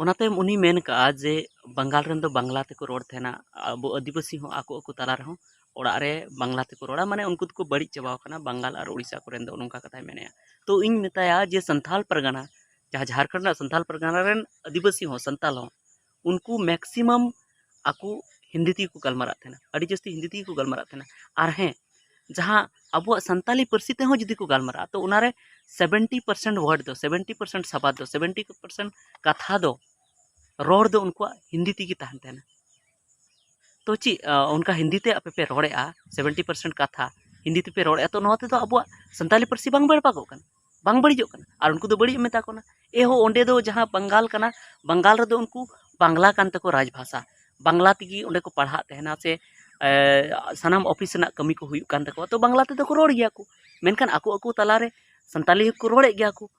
ᱚᱱᱟ ᱛᱟᱭᱚᱢ ᱩᱱᱤ ᱢᱮᱱ ᱠᱟᱜᱼᱟ ᱡᱮ ᱵᱟᱝᱜᱟᱞ ᱨᱮᱱ ᱫᱚ ᱵᱟᱝᱞᱟ ᱛᱮᱠᱚ ᱨᱚᱲ ᱛᱟᱦᱮᱱᱟ, ᱟᱵᱚ ᱟᱹᱫᱤᱵᱟᱹᱥᱤ ᱦᱚᱸ ᱟᱠᱚ ᱟᱠᱚ ᱛᱟᱞᱟ ᱨᱮᱦᱚᱸ ᱚᱲᱟᱜ ᱨᱮ ᱵᱟᱝᱞᱟ ᱛᱮᱠᱚ ᱨᱚᱲᱟ, ᱢᱟᱱᱮ ᱩᱱᱠᱩ ᱫᱚᱠᱚ ᱵᱟᱹᱲᱤᱡ ᱪᱟᱵᱟᱣ ᱠᱟᱱᱟ ᱵᱟᱝᱜᱟᱞ ᱟᱨ ᱩᱲᱤᱥᱥᱟ ᱠᱚᱨᱮᱱ ᱫᱚ, ᱱᱚᱝᱠᱟ ᱠᱟᱛᱷᱟᱭ ᱢᱮᱱᱮᱜᱼᱟ᱾ ᱛᱚ ᱤᱧ ᱢᱮᱛᱟᱭᱟ ᱡᱮ ᱥᱟᱱᱛᱷᱟᱞ ᱯᱟᱨᱜᱟᱱᱟ, ᱡᱟᱦᱟᱸ ᱡᱷᱟᱲᱠᱷᱚᱸᱰ ᱨᱮᱱᱟᱜ ᱥᱟᱱᱛᱷᱟᱞ ᱯᱟᱨᱜᱟᱱᱟ ᱨᱮᱱ ᱟᱹᱫᱤᱵᱟᱹᱥᱤ ᱦᱚᱸ, ᱥᱟᱱᱛᱟᱞ ᱦᱚᱸ, ᱩᱱᱠᱩ maximum ᱟᱠᱚ ᱦᱤᱱᱫᱤ ᱛᱮᱜᱮ ᱠᱚ ᱜᱟᱞᱢᱟᱨᱟᱜ ᱛᱟᱦᱮᱱᱟ, ᱟᱹᱰᱤ ᱡᱟᱹᱥᱛᱤ ᱦᱤᱱᱫᱤ ᱛᱮᱜᱮ ᱠᱚ ᱜᱟᱞᱢᱟᱨᱟᱜ ᱛᱟᱦᱮᱱᱟ᱾ ᱟᱨ ᱦᱮᱸ, ᱡᱟᱦᱟᱸ ᱟᱵᱚᱣᱟᱜ ᱥᱟᱱᱛᱟᱞᱤ ᱯᱟᱹᱨᱥᱤ ᱛᱮᱦᱚᱸ ᱡᱩᱫᱤ ᱠᱚ ᱜᱟᱞᱢᱟᱨᱟᱜᱼᱟ, ᱛᱚ ᱚᱱᱟᱨᱮ seventy percent word ᱫᱚ, seventy percent ᱥᱟᱵᱟᱫ ᱫᱚ, seventy percent ᱠᱟᱛᱷᱟ ᱫᱚ, ᱨᱚᱲ ᱫᱚ ᱩᱱᱠᱩᱣᱟᱜ ᱦᱤᱱᱫᱤ ᱛᱮᱜᱮ ᱛᱟᱦᱮᱱ ᱛᱟᱦᱮᱱᱟ᱾ ᱛᱚ ᱪᱮᱫ, ᱟ, ᱚᱱᱠᱟ ᱦᱤᱱᱫᱤ ᱛᱮ ᱟᱯᱮ ᱯᱮ ᱨᱚᱲᱮᱫᱼᱟ, seventy percent ᱠᱟᱛᱷᱟ ᱦᱤᱱᱫᱤ ᱛᱮᱯᱮ ᱨᱚᱲᱮᱫᱼᱟ, ᱛᱚ ᱱᱚᱣᱟ ᱛᱮᱫᱚ ᱟᱵᱚᱣᱟᱜ ᱥᱟᱱᱛᱟᱞᱤ ᱯᱟᱹᱨᱥᱤ ᱵᱟᱝ ᱵᱮᱲᱯᱟᱜᱚᱜ ᱠᱟᱱᱟ, ᱵᱟᱝ ᱵᱟᱹᱲᱤᱡᱚᱜ ᱠᱟᱱᱟ᱾ ᱟᱨ ᱩᱱᱠᱩ ᱫᱚ ᱵᱟᱹᱲᱤᱡ ᱮᱢ ᱢᱮᱛᱟ ᱠᱚ ᱠᱟᱱᱟ᱾ ᱮ ᱦᱳ, ᱚᱸᱰᱮ ᱫᱚ ᱡᱟᱦᱟᱸ ᱵᱟᱝᱜᱟᱞ ᱠᱟᱱᱟ, ᱵᱟᱝᱜᱟᱞ ᱨᱮᱫᱚ ᱩᱱᱠᱩ ᱵᱟᱝᱞᱟ ᱠᱟᱱ ᱛᱟᱠᱚ ᱨᱟᱡᱽ ᱵᱷᱟᱥᱟ, ᱵᱟᱝᱞᱟ ᱛᱮᱜᱮ ᱚᱸᱰᱮ ᱠᱚ ᱯᱟᱲᱦᱟᱜ ᱛᱟᱦᱮᱱᱟ ᱥᱮ, ᱮ, ᱥᱟᱱᱟᱢ ᱚᱯᱷᱤᱥ ᱨᱮᱱᱟᱜ ᱠᱟᱹᱢᱤ ᱠᱚ ᱦᱩᱭᱩᱜ ᱠᱟᱱ ᱛᱟᱠᱚᱣᱟ, ᱛᱚ ᱵᱟᱝᱞᱟ ᱛᱮᱫᱚ ᱠᱚ ᱨᱚᱲ ᱜᱮᱭᱟ ᱠᱚ᱾ ᱢᱮᱱᱠᱷᱟᱱ ᱟᱠᱚ ᱟᱠᱚ ᱛᱟᱞᱟᱨᱮ ᱥᱟᱱᱛᱟᱞᱤ ᱦᱚᱸᱠᱚ ᱨᱚᱲᱮᱫ ᱜᱮᱭᱟ ᱠᱚ,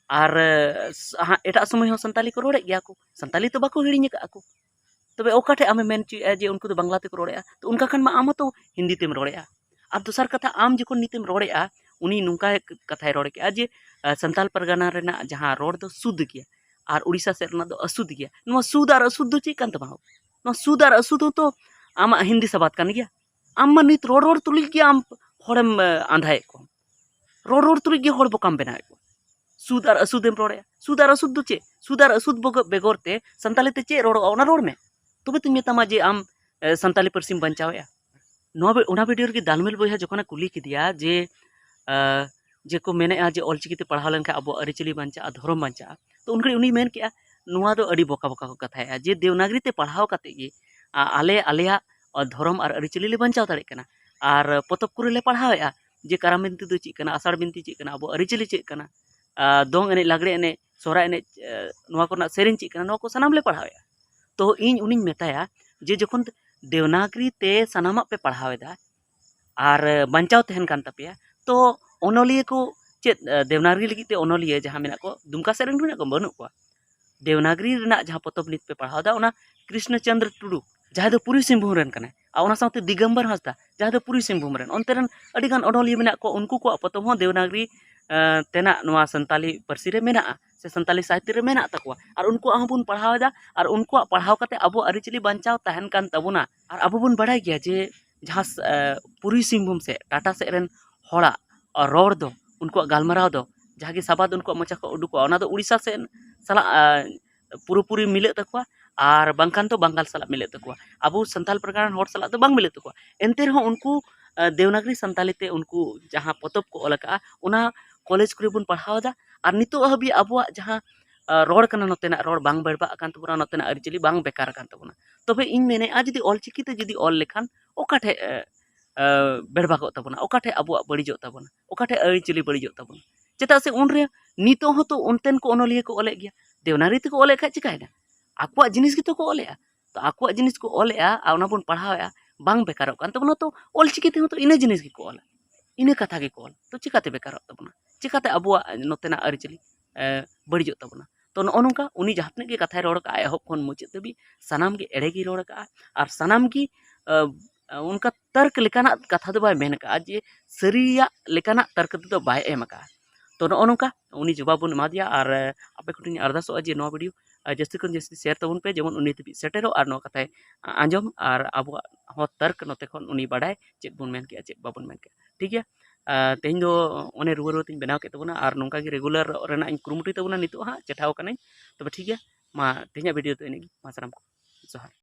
ᱟᱨ, ᱮ, ᱥ-, ᱦᱟᱸ, ᱮᱴᱟᱜ ᱥᱚᱢᱚᱭ ᱦᱚᱸ ᱥᱟᱱᱛᱟᱞᱤ ᱠᱚ ᱨᱚᱲᱮᱫ ᱜᱮᱭᱟ ᱠᱚ, ᱥᱟᱱᱛᱟᱞᱤ ᱛᱚ ᱵᱟᱠᱚ ᱦᱤᱲᱤᱧ ᱟᱠᱟᱫᱼᱟ ᱠᱚ᱾ ᱛᱚᱵᱮ ᱚᱠᱟ ᱴᱷᱮᱡ ᱟᱢᱮᱢ ᱢᱮᱱ ᱦᱚᱪᱚᱭᱮᱫᱼᱟ ᱡᱮ ᱩᱱᱠᱩ ᱫᱚ ᱵᱟᱝᱞᱟ ᱛᱮᱠᱚ ᱨᱚᱲᱮᱫᱼᱟ? ᱛᱚ ᱚᱱᱠᱟ ᱠᱷᱟᱱ ᱢᱟ ᱟᱢ ᱦᱚᱸᱛᱚ ᱦᱤᱱᱫᱤ ᱛᱮᱢ ᱨᱚᱲᱮᱫᱼᱟ᱾ ᱟᱨ ᱫᱚᱥᱟᱨ ᱠᱟᱛᱷᱟ, ᱟᱢ ᱡᱚᱠᱷᱚᱱ ᱱᱤᱛᱮᱢ ᱨᱚᱲᱮᱫᱼᱟ, ᱩᱱᱤ ᱱᱚᱝᱠᱟ ᱠᱟᱛᱷᱟᱭ ᱨᱚᱲ ᱠᱮᱫᱼᱟ ᱡᱮ, ᱟ, ᱥᱟᱱᱛᱟᱞ ᱯᱟᱨᱜᱟᱱᱟ ᱨᱮᱱᱟᱜ ᱡᱟᱦᱟᱸ ᱨᱚᱲ ᱫᱚ ᱥᱩᱫᱽ ᱜᱮᱭᱟ ᱟᱨ ᱩᱲᱤᱥᱥᱟ ᱥᱮᱫ ᱨᱮᱱᱟᱜ ᱫᱚ ᱟᱥᱩᱫᱽ ᱜᱮᱭᱟ᱾ ᱱᱚᱣᱟ ᱥᱩᱫᱽ ᱟᱨ ᱟᱥᱩᱫᱽ ᱫᱚ ᱪᱮᱫ ᱠᱟᱱ ᱛᱟᱢᱟ? ᱱᱚᱣᱟ ᱥᱩᱫᱽ ᱟᱨ ᱟᱥᱩᱫᱽ ᱦᱚᱸᱛᱚ ᱟᱢᱟᱜ ᱦᱤᱱᱫᱤ ᱥᱟᱵᱟᱫ ᱠᱟᱱ ᱜᱮᱭᱟ᱾ ᱟᱢ ᱢᱟ ᱱᱤᱛ ᱨᱚᱲ ᱨᱚᱲ ᱛᱩᱞᱩᱡ ᱜᱮ ᱟᱢ ᱦᱚᱲᱮᱢ, ᱟ, ᱟᱸᱫᱷᱟᱭᱮᱫ ᱠᱚᱣᱟ᱾ ᱨᱚᱲ ᱨᱚᱲ ᱛᱩᱞᱩᱡ ᱜᱮ ᱦᱚᱲ ᱵᱚᱠᱟᱢ ᱵᱮᱱᱟᱣᱮᱫ ᱠᱚᱣᱟ᱾ ᱥᱩᱫᱽ ᱟᱨ ᱟᱥᱩᱫᱽ ᱮᱢ ᱨᱚᱲᱮᱫᱼᱟ᱾ ᱥᱩᱫᱽ ᱟᱨ ᱟᱥᱩᱫᱽ ᱫᱚ ᱪᱮᱫ? ᱥᱩᱫᱽ ᱟᱨ ᱟᱥᱩᱫᱽ ᱵᱚᱜᱚ-, ᱵᱮᱜᱚᱨ ᱛᱮ ᱥᱟᱱᱛᱟᱞᱤ ᱛᱮ ᱪᱮᱫ ᱨᱚᱲᱚᱜᱼᱟ, ᱚᱱᱟ ᱨᱚᱲ ᱢᱮ᱾ ᱛᱚᱵᱮ ᱛᱚᱧ ᱢᱮᱛᱟᱢᱟ ᱡᱮ ᱟᱢ, ᱮ, ᱥᱟᱱᱛᱟᱞᱤ ᱯᱟᱹᱨᱥᱤᱢ ᱵᱟᱧᱪᱟᱣᱮᱫᱼᱟ᱾ ᱱᱚᱣᱟ ᱵᱷᱤ-, ᱚᱱᱟ ᱵᱷᱤᱰᱤᱭᱳ ᱨᱮᱜᱮ ᱫᱟᱱᱢᱮᱞ ᱵᱚᱭᱦᱟ ᱡᱚᱠᱷᱚᱱᱮ ᱠᱩᱞᱤ ᱠᱮᱫᱮᱭᱟ ᱡᱮ, ᱮ, ᱡᱮ ᱠᱚ ᱢᱮᱱᱮᱫᱼᱟ ᱡᱮ ᱚᱞᱪᱤᱠᱤ ᱛᱮ ᱯᱟᱲᱦᱟᱣ ᱞᱮᱱᱠᱷᱟᱱ ᱟᱵᱚᱣᱟᱜ ᱟᱹᱨᱤᱪᱟᱹᱞᱤ ᱵᱟᱧᱪᱟᱜᱼᱟ, ᱫᱷᱚᱨᱚᱢ ᱵᱟᱧᱪᱟᱜᱼᱟ, ᱛᱚ ᱩᱱ ᱜᱷᱟᱹᱲᱤᱡ ᱩᱱᱤᱭ ᱢᱮᱱ ᱠᱮᱫᱼᱟ, ᱱᱚᱣᱟ ᱫᱚ ᱟᱹᱰᱤ ᱵᱚᱠᱟ ᱵᱚᱠᱟ ᱠᱚ ᱠᱟᱛᱷᱟᱭᱮᱫᱼᱟ ᱡᱮ ᱫᱮᱣᱱᱟᱜᱽᱨᱤ ᱛᱮ ᱯᱟᱲᱦᱟᱣ ᱠᱟᱛᱮᱫ ᱜᱮ, ᱟ-, ᱟᱞᱮ ᱟᱞᱮᱭᱟᱜ ᱫᱷᱚᱨᱚᱢ ᱟᱨ ᱟᱹᱨᱤᱪᱟᱹᱞᱤ ᱞᱮ ᱵᱟᱧᱪᱟᱣ ᱫᱟᱲᱮᱭᱟᱜ ᱠᱟᱱᱟ᱾ ᱟᱨ ᱯᱚᱛᱚᱵ ᱠᱚᱨᱮ ᱞᱮ ᱯᱟᱲᱦᱟᱣᱮᱫᱼᱟ ᱡᱮ ᱠᱟᱨᱟᱢ ᱵᱤᱱᱛᱤ ᱫᱚ ᱪᱮᱫ ᱠᱟᱱᱟ, ᱟᱥᱟᱲ ᱵᱤᱱᱛᱤ ᱪᱮᱫ ᱠᱟᱱᱟ, ᱟᱵᱚ ᱟᱹᱨᱤᱪᱟᱹᱞᱤ ᱪᱮᱫ ᱠᱟᱱᱟ, ᱟ, ᱫᱚᱝ ᱮᱱᱮᱡ, ᱞᱟᱜᱽᱲᱮ ᱮᱱᱮᱡ, ᱥᱚᱦᱨᱟᱭ ᱮᱱᱮᱡ, ᱮ, ᱱᱚᱣᱟ ᱠᱚᱨᱮᱱᱟᱜ ᱥᱮᱨᱮᱧ ᱪᱮᱫ ᱠᱟᱱᱟ, ᱱᱚᱣᱟ ᱠᱚ ᱥᱟᱱᱟᱢ ᱞᱮ ᱯᱟᱲᱦᱟᱣᱮᱫᱼᱟ᱾ ᱛᱚ ᱤᱧ ᱩᱱᱤᱧ ᱢᱮᱛᱟᱭᱟ ᱡᱮ ᱡᱚᱠᱷᱚᱱ ᱫᱮᱣᱱᱟᱜᱽᱨᱤ ᱛᱮ ᱥᱟᱱᱟᱢᱟᱜ ᱯᱮ ᱯᱟᱲᱦᱟᱣ ᱮᱫᱟ ᱟᱨ, ᱮ, ᱵᱟᱧᱪᱟᱣ ᱛᱟᱦᱮᱱ ᱠᱟᱱ ᱛᱟᱯᱮᱭᱟ, ᱛᱚ ᱚᱱᱚᱞᱤᱭᱟᱹ ᱠᱚ ᱪᱮᱫ, ᱮ, ᱫᱮᱣᱱᱟᱜᱽᱨᱤ ᱞᱟᱹᱜᱤᱫ ᱛᱮ ᱚᱱᱚᱞᱤᱭᱟᱹ ᱡᱟᱦᱟᱸ ᱢᱮᱱᱟᱜ ᱠᱚ, ᱫᱩᱢᱠᱟ ᱥᱮᱫ ᱨᱮᱱ ᱢᱮᱱᱟᱜ ᱠᱚ, ᱵᱟᱹᱱᱩᱜ ᱠᱚᱣᱟ? ᱫᱮᱣᱱᱟᱜᱽᱨᱤ ᱨᱮᱱᱟᱜ ᱡᱟᱦᱟᱸ ᱯᱚᱛᱚᱵ ᱱᱤᱛ ᱯᱮ ᱯᱟᱲᱦᱟᱣ ᱮᱫᱟ, ᱚᱱᱟ ᱠᱨᱤᱥᱱᱚ ᱪᱚᱸᱫᱽᱨᱚ ᱴᱩᱰᱩ, ᱡᱟᱦᱟᱸᱭ ᱫᱚ ᱯᱩᱨᱵᱤ ᱥᱤᱝᱵᱷᱩᱢ ᱨᱮᱱ ᱠᱟᱱᱟᱭ, ᱟᱨ ᱚᱱᱟ ᱥᱟᱶᱛᱮ ᱫᱤᱜᱚᱢᱵᱚᱨ ᱦᱟᱸᱥᱫᱟ, ᱡᱟᱦᱟᱸᱭ ᱫᱚ ᱯᱩᱨᱵᱤ ᱥᱤᱝᱵᱷᱩᱢ ᱨᱮᱱ, ᱚᱱᱛᱮ ᱨᱮᱱ ᱟᱹᱰᱤ ᱜᱟᱱ ᱚᱱᱚᱞᱤᱭᱟᱹ ᱢᱮᱱᱟᱜ ᱠᱚ, ᱩᱱᱠᱩ ᱠᱚᱣᱟᱜ ᱯᱚᱛᱚᱵ ᱦᱚᱸ ᱫᱮᱣᱱᱟᱜᱽᱨᱤ, ᱮᱸ, ᱛᱮᱱᱟᱜ ᱱᱚᱣᱟ ᱥᱟᱱᱛᱟᱞᱤ ᱯᱟᱹᱨᱥᱤ ᱨᱮ ᱢᱮᱱᱟᱜᱼᱟ, ᱥᱮ ᱥᱟᱱᱛᱟᱞᱤ ᱥᱟᱦᱤᱛᱭᱚ ᱨᱮ ᱢᱮᱱᱟᱜ ᱛᱟᱠᱚᱣᱟ, ᱟᱨ ᱩᱱᱠᱩᱣᱟᱜ ᱦᱚᱸᱵᱚᱱ ᱯᱟᱲᱦᱟᱣ ᱮᱫᱟ, ᱟᱨ ᱩᱱᱠᱩᱣᱟᱜ ᱯᱟᱲᱦᱟᱣ ᱠᱟᱛᱮ ᱟᱵᱚᱣᱟᱜ ᱟᱹᱨᱤᱪᱟᱹᱞᱤ ᱵᱟᱧᱪᱟᱣ ᱛᱟᱦᱮᱱ ᱠᱟᱱ ᱛᱟᱵᱚᱱᱟ᱾ ᱟᱨ ᱟᱵᱚ ᱵᱚᱱ ᱵᱟᱲᱟᱭ ᱜᱮᱭᱟ ᱡᱮ ᱡᱟᱦᱟᱸ ᱥ-, ᱮ, ᱯᱩᱨᱵᱤ ᱥᱤᱝᱵᱷᱩᱢ ᱥᱮᱫ, ᱴᱟᱴᱟ ᱥᱮᱫ ᱨᱮᱱ ᱦᱚᱲᱟᱜ ᱨᱚᱲ ᱫᱚ, ᱩᱱᱠᱩᱣᱟᱜ ᱜᱟᱞᱢᱟᱨᱟᱣ ᱫᱚ, ᱡᱟᱦᱟᱸ ᱜᱮ ᱥᱟᱵᱟᱫ ᱩᱱᱠᱩᱣᱟᱜ ᱢᱚᱪᱟ ᱠᱷᱚᱱ ᱩᱰᱩᱠᱚᱜᱼᱟ, ᱚᱱᱟ ᱫᱚ ᱩᱲᱤᱥᱥᱟ ᱥᱮᱫ ᱥᱟᱞᱟᱜ, ᱮ, ᱯᱩᱨᱟᱹᱯᱩᱨᱤ ᱢᱤᱞᱟᱹᱜ ᱛᱟᱠᱚᱣᱟ, ᱟᱨ ᱵᱟᱝᱠᱷᱟᱱ ᱫᱚ ᱵᱟᱝᱜᱟᱞ ᱥᱟᱞᱟᱜ ᱢᱤᱞᱟᱹᱜ ᱛᱟᱠᱚᱣᱟ᱾ ᱟᱵᱚ ᱥᱟᱱᱛᱟᱲ ᱯᱟᱨᱜᱟᱱᱟ ᱨᱮᱱ ᱦᱚᱲ ᱥᱟᱞᱟᱜ ᱫᱚ ᱵᱟᱝ ᱢᱤᱞᱟᱹᱜ ᱛᱟᱠᱚᱣᱟ᱾ ᱮᱱᱛᱮ ᱨᱮᱦᱚᱸ ᱩᱱᱠᱩ, ᱮ, ᱫᱮᱣᱱᱟᱜᱽᱨᱤ ᱥᱟᱱᱛᱟᱞᱤ ᱛᱮ ᱩᱱᱠᱩ ᱡᱟᱦᱟᱸ ᱯᱚᱛᱚᱵ ᱠᱚ ᱚᱞ ᱟᱠᱟᱫᱼᱟ, ᱚᱱᱟ ᱠᱚᱞᱮᱡᱽ ᱠᱚᱨᱮ ᱵᱚᱱ ᱯᱟᱲᱦᱟᱣ ᱮᱫᱟ, ᱟᱨ ᱱᱤᱛᱚᱜ ᱦᱟᱹᱵᱤᱡ ᱟᱵᱚᱣᱟᱜ ᱡᱟᱦᱟᱸ, ᱮ, ᱨᱚᱲ ᱠᱟᱱᱟ, ᱱᱚᱛᱮᱱᱟᱜ ᱨᱚᱲ ᱵᱟᱝ ᱵᱮᱲᱵᱟᱜ ᱠᱟᱱ ᱛᱟᱵᱚᱱᱟ, ᱱᱚᱛᱮᱱᱟᱜ ᱟᱹᱨᱤᱪᱟᱹᱞᱤ ᱵᱟᱝ ᱵᱮᱠᱟᱨ ᱟᱠᱟᱱ ᱛᱟᱵᱚᱱᱟ᱾ ᱛᱚᱵᱮ ᱤᱧ ᱢᱮᱱᱮᱫᱼᱟ, ᱡᱩᱫᱤ ᱚᱞᱪᱤᱠᱤ ᱛᱮ ᱡᱩᱫᱤ ᱚᱞ ᱞᱮᱠᱷᱟᱱ ᱚᱠᱟ ᱴᱷᱮᱡ, ᱮ, ᱮ, ᱵᱮᱲᱵᱟᱜᱚᱜ ᱛᱟᱵᱚᱱᱟ, ᱚᱠᱟ ᱴᱷᱮᱡ ᱟᱵᱚᱣᱟᱜ ᱵᱟᱹᱲᱤᱡᱚᱜ ᱛᱟᱵᱚᱱᱟ, ᱚᱠᱟ ᱴᱷᱮᱡ ᱟᱹᱨᱤᱪᱟᱹᱞᱤ ᱵᱟᱹᱲᱤᱡᱚᱜ ᱛᱟᱵᱚᱱᱟ? ᱪᱮᱫᱟᱜ ᱥᱮ ᱩᱱᱨᱮ ᱱᱤᱛᱚᱜ ᱦᱚᱸᱛᱚ ᱚᱱᱛᱮᱱ ᱠᱚ ᱚᱱᱚᱞᱤᱭᱟᱹ ᱠᱚ ᱚᱞᱮᱫ ᱜᱮᱭᱟ᱾ ᱫᱮᱣᱱᱟᱜᱽᱨᱤ ᱛᱮᱠᱚ ᱚᱞᱮᱫ ᱠᱷᱟᱡ ᱪᱤᱠᱟᱹᱭᱮᱱᱟ? ᱟᱠᱚᱣᱟᱜ ᱡᱤᱱᱤᱥ ᱜᱮᱛᱚ ᱠᱚ ᱚᱞᱮᱫᱼᱟ᱾ ᱛᱚ ᱟᱠᱚᱣᱟᱜ ᱡᱤᱱᱤᱥ ᱠᱚ ᱚᱞᱮᱫᱼᱟ ᱟᱨ ᱚᱱᱟ ᱵᱚᱱ ᱯᱟᱲᱦᱟᱣᱮᱫᱼᱟ, ᱵᱟᱝ ᱵᱮᱠᱟᱨᱚᱜ ᱠᱟᱱ ᱛᱟᱵᱚᱱᱟ᱾ ᱛᱚ ᱚᱞᱪᱤᱠᱤ ᱛᱮᱦᱚᱸ ᱛᱚ ᱤᱱᱟᱹ ᱡᱤᱱᱤᱥ ᱜᱮᱠᱚ ᱚᱞᱟ, ᱤᱱᱟᱹ ᱠᱟᱛᱷᱟ ᱜᱮᱠᱚ ᱚᱞᱟ᱾ ᱛᱚ ᱪᱤᱠᱟᱹᱛᱮ ᱵᱮᱠᱟᱨᱚᱜ ᱛᱟᱵᱚᱱᱟ? ᱪᱤᱠᱟᱹᱛᱮ ᱟᱵᱚᱣᱟᱜ ᱱᱚᱛᱮᱱᱟᱜ ᱟᱹᱨᱤᱪᱟᱹᱞᱤ, ᱮ, ᱵᱟᱹᱲᱤᱡᱚᱜ ᱛᱟᱵᱚᱱᱟ? ᱛᱚ ᱱᱚᱜᱼᱚ ᱱᱚᱝᱠᱟ ᱩᱱᱤ ᱡᱟᱦᱟᱸ ᱛᱤᱱᱟᱹᱜ ᱜᱮ ᱠᱟᱛᱷᱟᱭ ᱨᱚᱲ ᱠᱟᱜᱼᱟ, ᱮᱦᱚᱵ ᱠᱷᱚᱱ ᱢᱩᱪᱟᱹᱫ ᱫᱷᱟᱹᱵᱤᱡ ᱥᱟᱱᱟᱢ ᱜᱮ ᱮᱲᱮ ᱜᱮᱭ ᱨᱚᱲ ᱠᱟᱜᱼᱟ, ᱟᱨ ᱥᱟᱱᱟᱢ ᱜᱮ, ᱮ, ᱚᱱᱠᱟ ᱛᱟᱨᱠ ᱞᱮᱠᱟᱱᱟᱜ ᱠᱟᱛᱷᱟ ᱫᱚ ᱵᱟᱭ ᱢᱮᱱ ᱠᱟᱜᱼᱟ ᱡᱮ ᱥᱟᱹᱨᱤᱭᱟᱜ ᱞᱮᱠᱟᱱᱟᱜ ᱛᱟᱨᱠ ᱛᱮᱫᱚ ᱵᱟᱭ ᱮᱢ ᱠᱟᱜᱼᱟ᱾ ᱛᱚ ᱱᱚᱜᱼᱚ ᱱᱚᱝᱠᱟ ᱩᱱᱤ ᱡᱚᱵᱟᱵ ᱵᱚᱱ ᱮᱢᱟ ᱫᱮᱭᱟ, ᱟᱨ, ᱮ, ᱟᱯᱮ ᱠᱚᱴᱷᱮᱱ ᱤᱧ ᱟᱨᱫᱟᱥᱚᱜᱼᱟ ᱡᱮ ᱱᱚᱣᱟ video, ᱮ, ᱡᱟᱹᱥᱛᱤ ᱠᱷᱚᱱ ᱡᱟᱹᱥᱛᱤ share ᱛᱟᱵᱚᱱ ᱯᱮ, ᱡᱮᱢᱚᱱ ᱩᱱᱤ ᱫᱷᱟᱹᱵᱤᱡ ᱥᱮᱴᱮᱨᱚᱜ ᱟᱨ ᱱᱚᱣᱟ ᱠᱟᱛᱷᱟᱭ ᱟᱸᱡᱚᱢ ᱟᱨ ᱟᱵᱚᱣᱟᱜ ᱦᱚᱸ ᱛᱟᱨᱠ ᱱᱚᱛᱮ ᱠᱷᱚᱱ ᱩᱱᱤ ᱵᱟᱰᱟᱭ ᱪᱮᱫ ᱵᱚᱱ ᱢᱮᱱ ᱠᱮᱜᱼᱟ, ᱪᱮᱫ ᱵᱟᱵᱚᱱ ᱢᱮᱱ ᱠᱮᱜᱼᱟ᱾ ᱴᱷᱤᱠ ᱜᱮᱭᱟ? ᱟᱨ ᱛᱮᱦᱮᱧ ᱫᱚ ᱚᱱᱮ ᱨᱩᱣᱟᱹ ᱨᱩᱣᱟᱹ ᱛᱤᱧ ᱵᱮᱱᱟᱣ ᱠᱮᱫ ᱛᱟᱵᱚᱱᱟ, ᱟᱨ ᱱᱚᱝᱠᱟ ᱜᱮ regular ᱨᱮᱱᱟᱜ ᱤᱧ ᱠᱩᱨᱩᱢᱩᱴᱩᱭ ᱛᱟᱵᱚᱱᱟ᱾ ᱱᱤᱛᱚᱜ ᱦᱟᱸᱜ ᱪᱮᱴᱷᱟᱣ ᱠᱟᱹᱱᱟᱹᱧ᱾ ᱛᱚᱵᱮ ᱴᱷᱤᱠ ᱜᱮᱭᱟ, ᱢᱟ ᱛᱮᱦᱮᱧᱟᱜ video ᱫᱚ ᱤᱱᱟᱹᱜ ᱜᱮ᱾ ᱢᱟ ᱥᱟᱱᱟᱢ ᱠᱚ ᱡᱚᱦᱟᱨ᱾